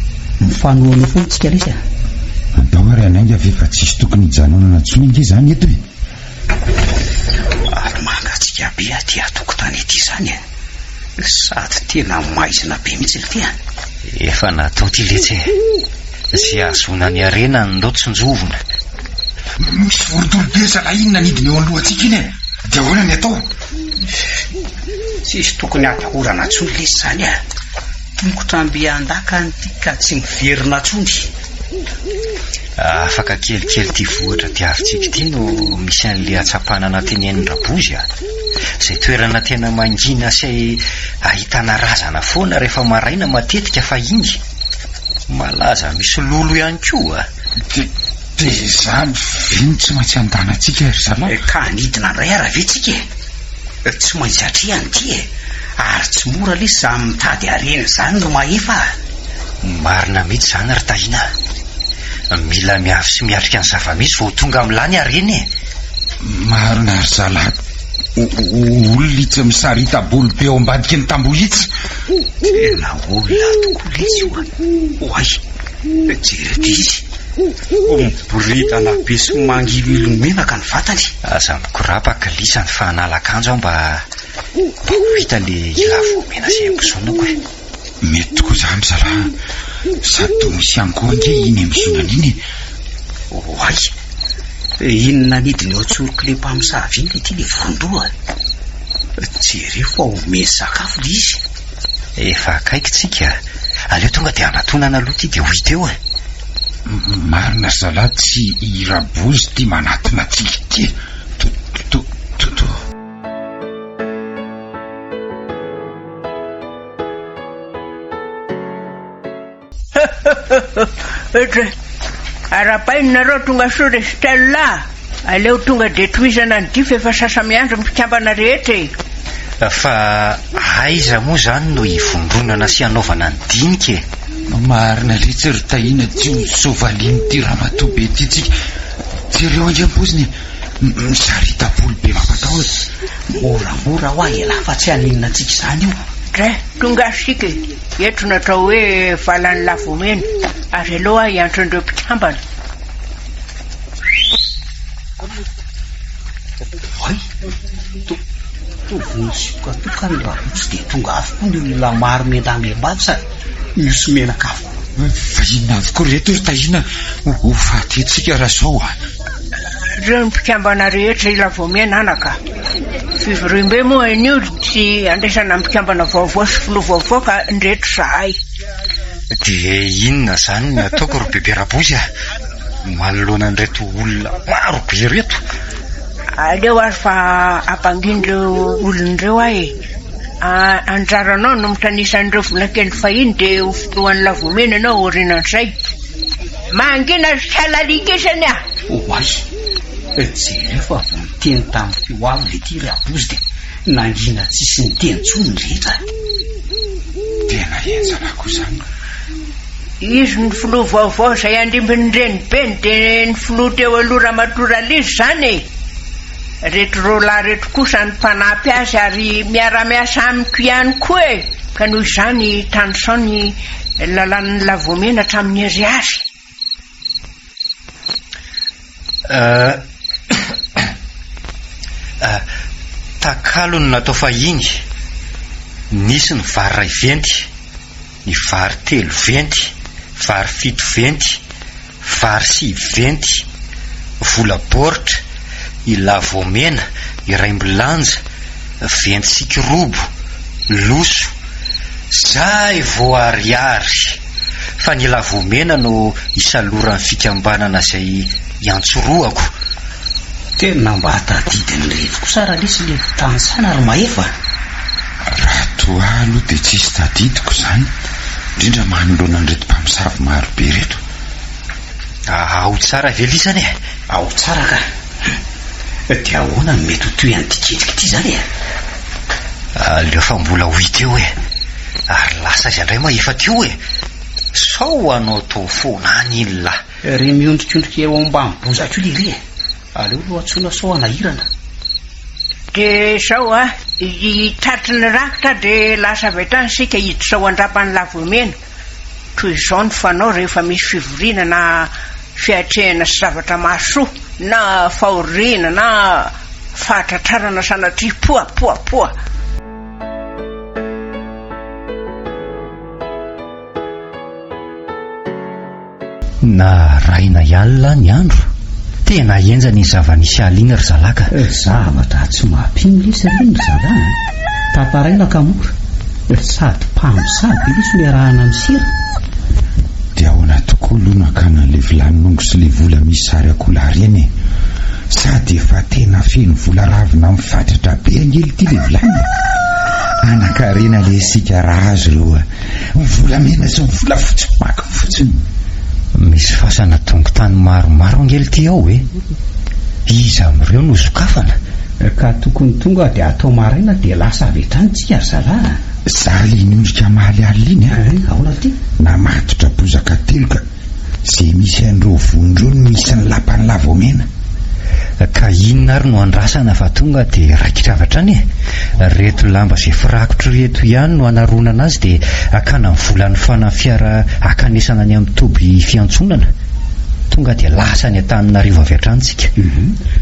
Mifanohana eo foana tsika lesy a! Andao ary hanainga ve fa tsisy tokony hijanonana intsony ange izany eto e! Ary mangatsiaka be aty an-tokotany aty izany e! Sady tena maizina be mihitsy ity a! Efa natao ity letsy e! Izay ahazoana ny harena ndao tsinjovina. Misy vorondolo be zalahy iny nanidina eo anoloantsika iny e! Dia ahoana ny atao? Tsisy tokony hatahorana intsony lesy izany a! Tongotra mby an-dakany ity ka tsy miverina intsony. Afaka kelikely ity vohitra diavintsika ity no misy an'ilay hatsapanana tenenin-dRabozy a! Izay toerana tena mangina sy ahitana razana foana rehefa maraina matetika fahiny. Malaza misy lolo ihany koa. Dia dia izany ve no tsy maintsy andanantsika ry zalahy? Ka hanidina indray ara ve tsika e? Tsy maintsy atrehana ity e! Ary tsy mora lesy izany mitady harena izany no mahefa a! Marina mihitsy izany ry Tahiana a! Mila miavy sy miatrika ny zava-misy vao ho tonga amin'lah ny harena e! Marina ry zalahy, olona itsy misarita-bolo be ao ambadiky ny tamboho itsy. Tena olona tokoa lesy io a! Oay! Jereo ity izy! Miboridana be sy mangiloilo menaka ny vatany. Aza mikorapaka lisany fa hanala akanjo aho mba mba ho hita le ilavoamena izay ambozonako e. Mety tokoa izany ry zalahy a! Sady toa misy ihany koa ange iny ambozonana iny e! Oay! Iny nanidina eo an-tsorok'ilay mpamosavy iny ity ilay voron-doha a! Jereo fa omeny sakafo ilay izy. Efa akaiky tsika, aleo tonga dia hanatonana aloha ity dia ho hita eo e! Marina ry zalahy tsy i Rabozy ity manatona antsika ity e! To to to to. Otra. Arahabaina nareo tonga soa ry Stella a! Aleo tonga dia tohizana ny dia f'efa sasa-miandry ny mpikambana rehetra e! Fa aiza moa izany no hivondronana sy hanaovana ny dinika e? Marina letsy ry Tahiana tsy ho soavalin'ity ramatoa be ity tsika. Jereo ange ny paoziny e! Misarita-bolo be mampatahotra. Moramora hoa elah fa tsy haninona antsika izany io. Dray, tonga ary isika e! Eto no atao hoe valan'ny lavomena ary aleo aho hiantso an'ireo mpikambana. Oay! Toa vono sokatoka ny rabotsy dia tonga avokoa ny olona maro miendaham-behivavy sady misy menaka avokoa. Fa inona avokoa ireto ry Tahiana ho faty antsika raha izao a? Ireo ny mpikambana rehetra i Lavomena anaka. Fivoriambe moa anio tsy andraisana mpikambana vaovao sy filoha vaovao ka ndreto zahay. Dia inona izany ny ataoko ry bebe Rabozy a? Manoloana an'ireto olona maro be ireto. Aleo ary fa ampangino ireo olona ireo aho e. Anjaranao no mitanisa an'ireo volakely fahiny dia ho filohan'ny Lavomena ianao aorianan'izay. Mangina ry salalika isany a! Oay! Jereo fa vao niteny tamin'ny feo avo le ty Rabozy dia nangina tsisy niteny intsony ny rehetra. Tena henjana koa izany. Izy no filoha vaovao izay handimby ny renibeny dia ny filoha teo aloha Ramatoa Ralizy izany e! Reto roalahy reto kosa no mpanampy azy ary miara-miasa amiko ihany koa e! Ka noho izany tanisao ny lalàn'ny Lavoamena hatramin'ny ariary. Takalo no natao fahiny, nisy ny vary iray venty, ny vary telo venty, vary fito venty, vary sivy venty, vola baoritra, ilavoamena, iraimbilanja, venty sy kirobo, loso, zay vao ariary! Fa ny Ilavoamena no isaloran'ny fikambanana izay iantsorohako. Tena mba tadidin'ny Rivo kosa ralesy le fitanisana ry Mahefa a! Raha toa ahy aloha dia tsisy tadidiko izany, indrindra manoloana an'ireto mpamosavy maro be ireto. Ao tsara ve lisany e? Ao tsara ka! Dia ahoana no mety ho tohin'ity ketrika ity izany e? Aleo fa mbola ho hita eo e! Ary lasa aiza indray Mahefa teo e? Sao hanao tao foana any iny lahy. Ry miondrikondrika eo ambany bozaka io lery e! Aleo aloha antsoina sao hanahirana. Dia izao a, tratry ny rakitra dia lasa avy hatrany isika hiditra ao an-drapan'i Lavoamena. Toy izao ny fanao rehefa misy fivoriana na fiatrehana sy zavatra mahasoa na fahoriana na fahatratrarana sanatria poa poa poa. Narahina alina ny andro. Tena henjana iny zava-nisy alina iny ry zalahy ka. Zavatra tsy mampino lesy aloha ry zalahy a. Tantaraina ka mora. Sady mpamosavy be lesy no iarahana misera. Dia ahoana tokoa aloha no hakana an'ilay vilanin'omby sy ilay vola misy sary akoholahy ireny e? Sady efa tena feno vola ravina mifatratra be ange ity ilay vilany e! Anankarena ilay isika raha azo ireo a! Ny volamena sy ny volafotsy baka fotsiny. Misy fasana dongon-tany maromaro ange lty ao e! Iza amin'ireo no sokafana? Ka tokony tonga dia atao maraina dia lasa avy hatrany tsika ry zalahy a! Za le niondrika hamaly alina iny a! Ahoana lty? Namatotra bozaka telo ka ze misy an'ireo voany ireo no misy ny lapan'i Lavaomena. Ka inona ary no andrasana fa tonga dia raikitra avy hatrany e! Reto lamba izay firakotra ireto ihany no anaronana azy dia hakana ny vola hanofana ny fiara hakanesana any amin'ny toby fiantsonana. Tonga dia lasa any Antananarivo avy hatrany tsika.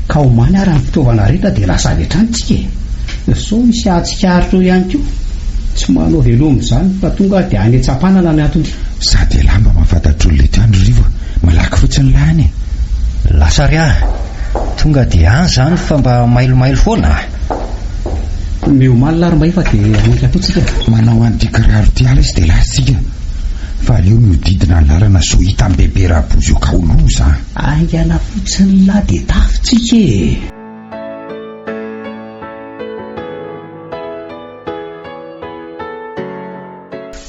Ka omaly ary ny fitaovana rehetra dia lasa avy hatrany tsika e! Sao hisy hahatsikaritra eo ihany koa. Tsy manao veloma izany fa tonga dia any Antsapanana ny antony. Sady elah mba mahafantatr'olona eto ihany ry Rivo a! Malaky fotsiny lah any e! Lasa ary aho. Tonga dia any izany fa mba mailomailo foana a! Miomaly ary mba efa dia hanomboka koa tsika. Manao an'ity kiraro ity ala izy dia lasa tsika. Fa aleo mihodidina ny lalana sao hita an'i Bebe Rabozy eo ka ho loza a! Haingana fotsiny lah dia tafitsika e!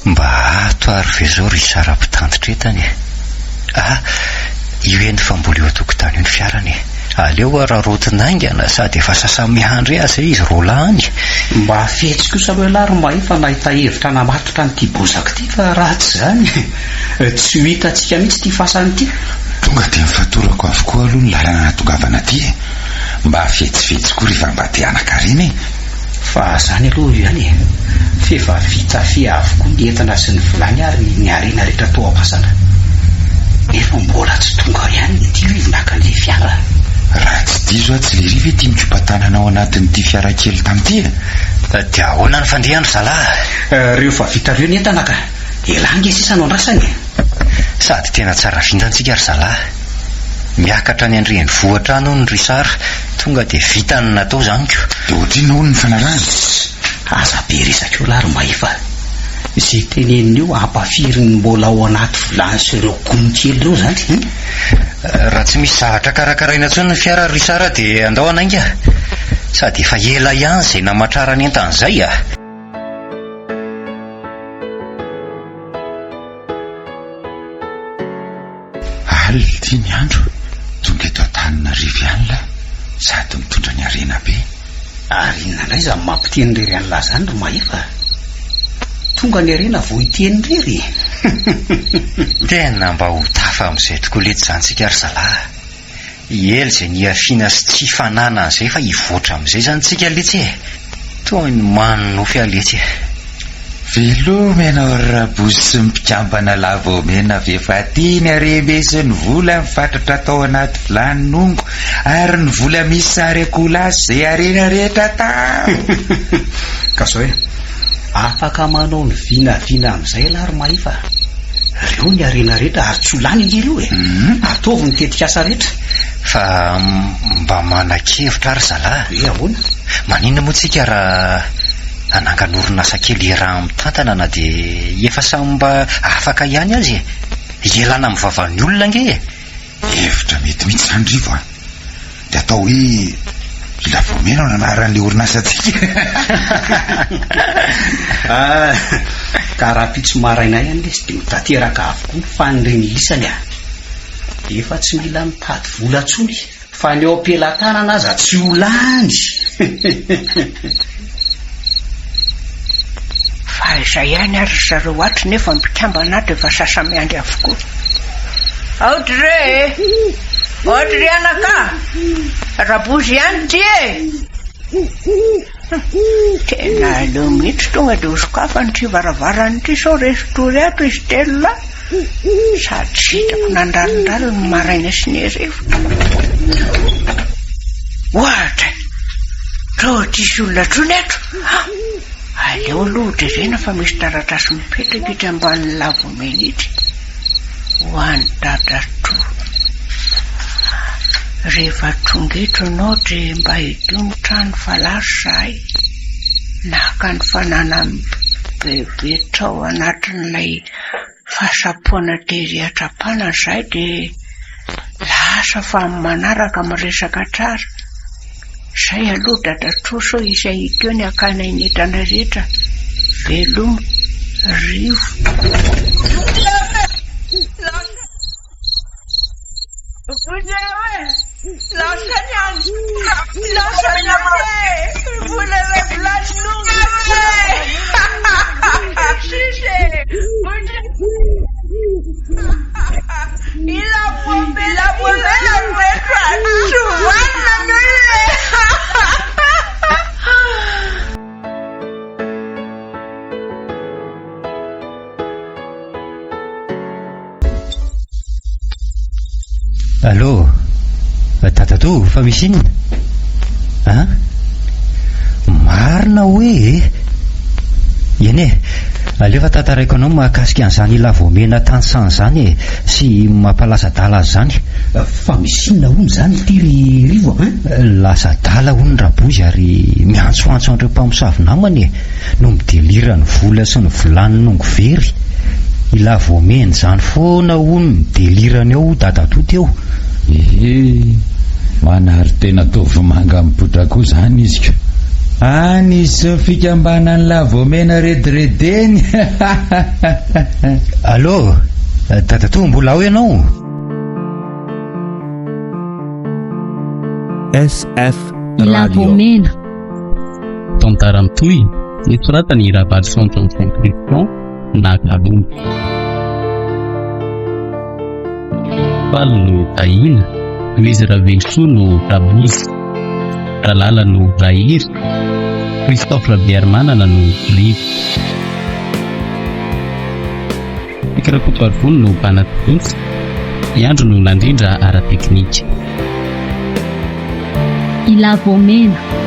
Mba ato ary ve zao ry Sara mpitantitra entana e? Ah, io eny fa mbola eo an-tokotany io ny fiarany e. Aleo araraotina haingana sady efa sasa-miandry aza izy roalahy any. Mba fetsy kosa aloha ialahy ry Mahefa nahita hevitra namatotra an'ity bozaka ity fa raha tsy izany tsy ho hitantsika mihitsy ity fasana ity. Tonga dia nifatorako avokoa aloha ny lalana nahatongavana aty e. Mba fetsifetsy koa rehefa mba te hanan-karena e. Fa zany aloha io ihany e! F'efa vita fe avokoa ny entana sy ny vilany ary ny harena rehetra tao am-pasana. Nefa mbola tsy tonga ihany ity rivo naka an'ilay fiara. Raha tsy diso aho tsy lery ve ity mikopa-tanana ao anatin'ity fiara kely tamin'ity e? Dia ahoana ny fandehany ry zalahy? Reo efa vita reo ny entana ka! Elah ange sisa no andrasana e! Sady tena tsara vintana tsika ry zalahy. Miakatra any an-drenivohitra any hono ry Sara, tonga dia vita ny natao izany ko. Dia ohatrinona hono ny fanarahana? Aza be resaka eo lahy ry Mahefa a! Izay tenenina eo ampafirin'ny mbola ao anaty vilany sy ireo gony kely ireo izany hein? Raha tsy misy zavatra karakaraina intsony ny fiara ry Sara dia andao hanainga. Sady efa ela ihany izay namatrarana entana izay a! Alina ity ny andro, tonga eto Antananarivo ihany lahy. Sady mitondra ny harena be. Ary inona indray izany mampiteny irery an'lah izany ry Mahefa? Tonga ny harena vao hiteny irery e! Tena mba ho tafa amin'izay tokoa letsy izany tsika ry zalahy a! Ela izay nihafiana sy tsy fananana izay fa hivoatra amin'izay izany tsika letsy e! Toy ny manonofy aho letsy e! Veloma ianao ry Rabozy sy ny mpikambana Lavaomena avy efa aty ny harembe sy ny vola mifatratra tao anaty vilany nongo ary ny vola misy sary akoholahy sy izay harena rehetra tao! Ka zao e, afaka manao ny vinavina amin'izay ialahy ry Mahefa a! Reo ny harena rehetra ary tsy ho lany ange ireo e! Ataovy ny tetikasa rehetra. Fa mba manan-kevitra aho ry zalahy. Hoe ahoana? Maninona moa tsika raha hanangana orinasa kely iaraha-mitantana na dia efa samy mba afaka ihany aza e! Ialana amin'ny vavan'ny olona ange e! Hevitra mety mihitsy izany Rivo a! Dia atao hoe Ilavoamena no anaran'ilay orinasantsika. Ah, ka rahampitso maraina ihany lesy dia ho tanteraka avokoa ny fanirian'ny lisany a! Efa tsy mila mitady vola intsony. Fa ny eo am-pelatanana aza tsy ho lany. Fa izay ihany ary ry zareo ato nefa ny mpikambana ato efa sasa-miandry avokoa. Aotra re e! Aotra ry anaka! Rabozy ihany ity e! Tena aleo mihitsy tonga dia hosokafana ity varavarana ity sao resy tory ato izy telo lahy. Sady tsy hitako nandalondalo ny maraina sy ny hariva. Ohatra e! Toa tsisy olona intsony ato. Aleo aloha hojerena fa misy taratasy mipetraka etsy ambanin'ny lavomena itsy. Ho an'i dadatoa. Rehefa tonga eto ianao dia mba hidio ny trano fa lasa izahay. Naka ny fananan'i bebe tao anatin'ilay fahasapoana tery hatrapanana izahay dia lasa fa amin'ny manaraka miresaka tsara. Izay aloha dadatoa sao hisy hahita eo ny hakanay ny entana rehetra. Veloma, Rivo. Allô Dadatoa, fa misy inona? An? Marina hoe e? Eny e, aleo fa tantaraiko anao mahakasika an'izany Ilavoamena tany sany izany e, sy mampalaza adala azy izany. Fa misy inona hono izany ity ry Rivo a? Lasa adala hono Rabozy ary miantsoantso an'ireo mpamosavy namany e. no midelira ny vola sy ny vilany nongo very, ila voamena izany foana hono ny delirany ao dadatoa teo. Ehe, manary tena tovomanga mipoitra koa izany izy ka. Any izy sy ny fikambanan'ny lavoamena rediredeny. Allô, dadatoa mbola ao ianao? SF Radio. Lavoamena. Tantara mitohy, nosoratan'i Ravalison Johnson Christian na Kalombo. Faly no Tahiana, Louise Ravelosoa no Rabozy, Ralala no Rahery, Christophe Rabearimanana no Rivo. Eric Rakotoarivony no mpanatontosa, i Andro no nandrindra ara-teknika. Ilavoamena.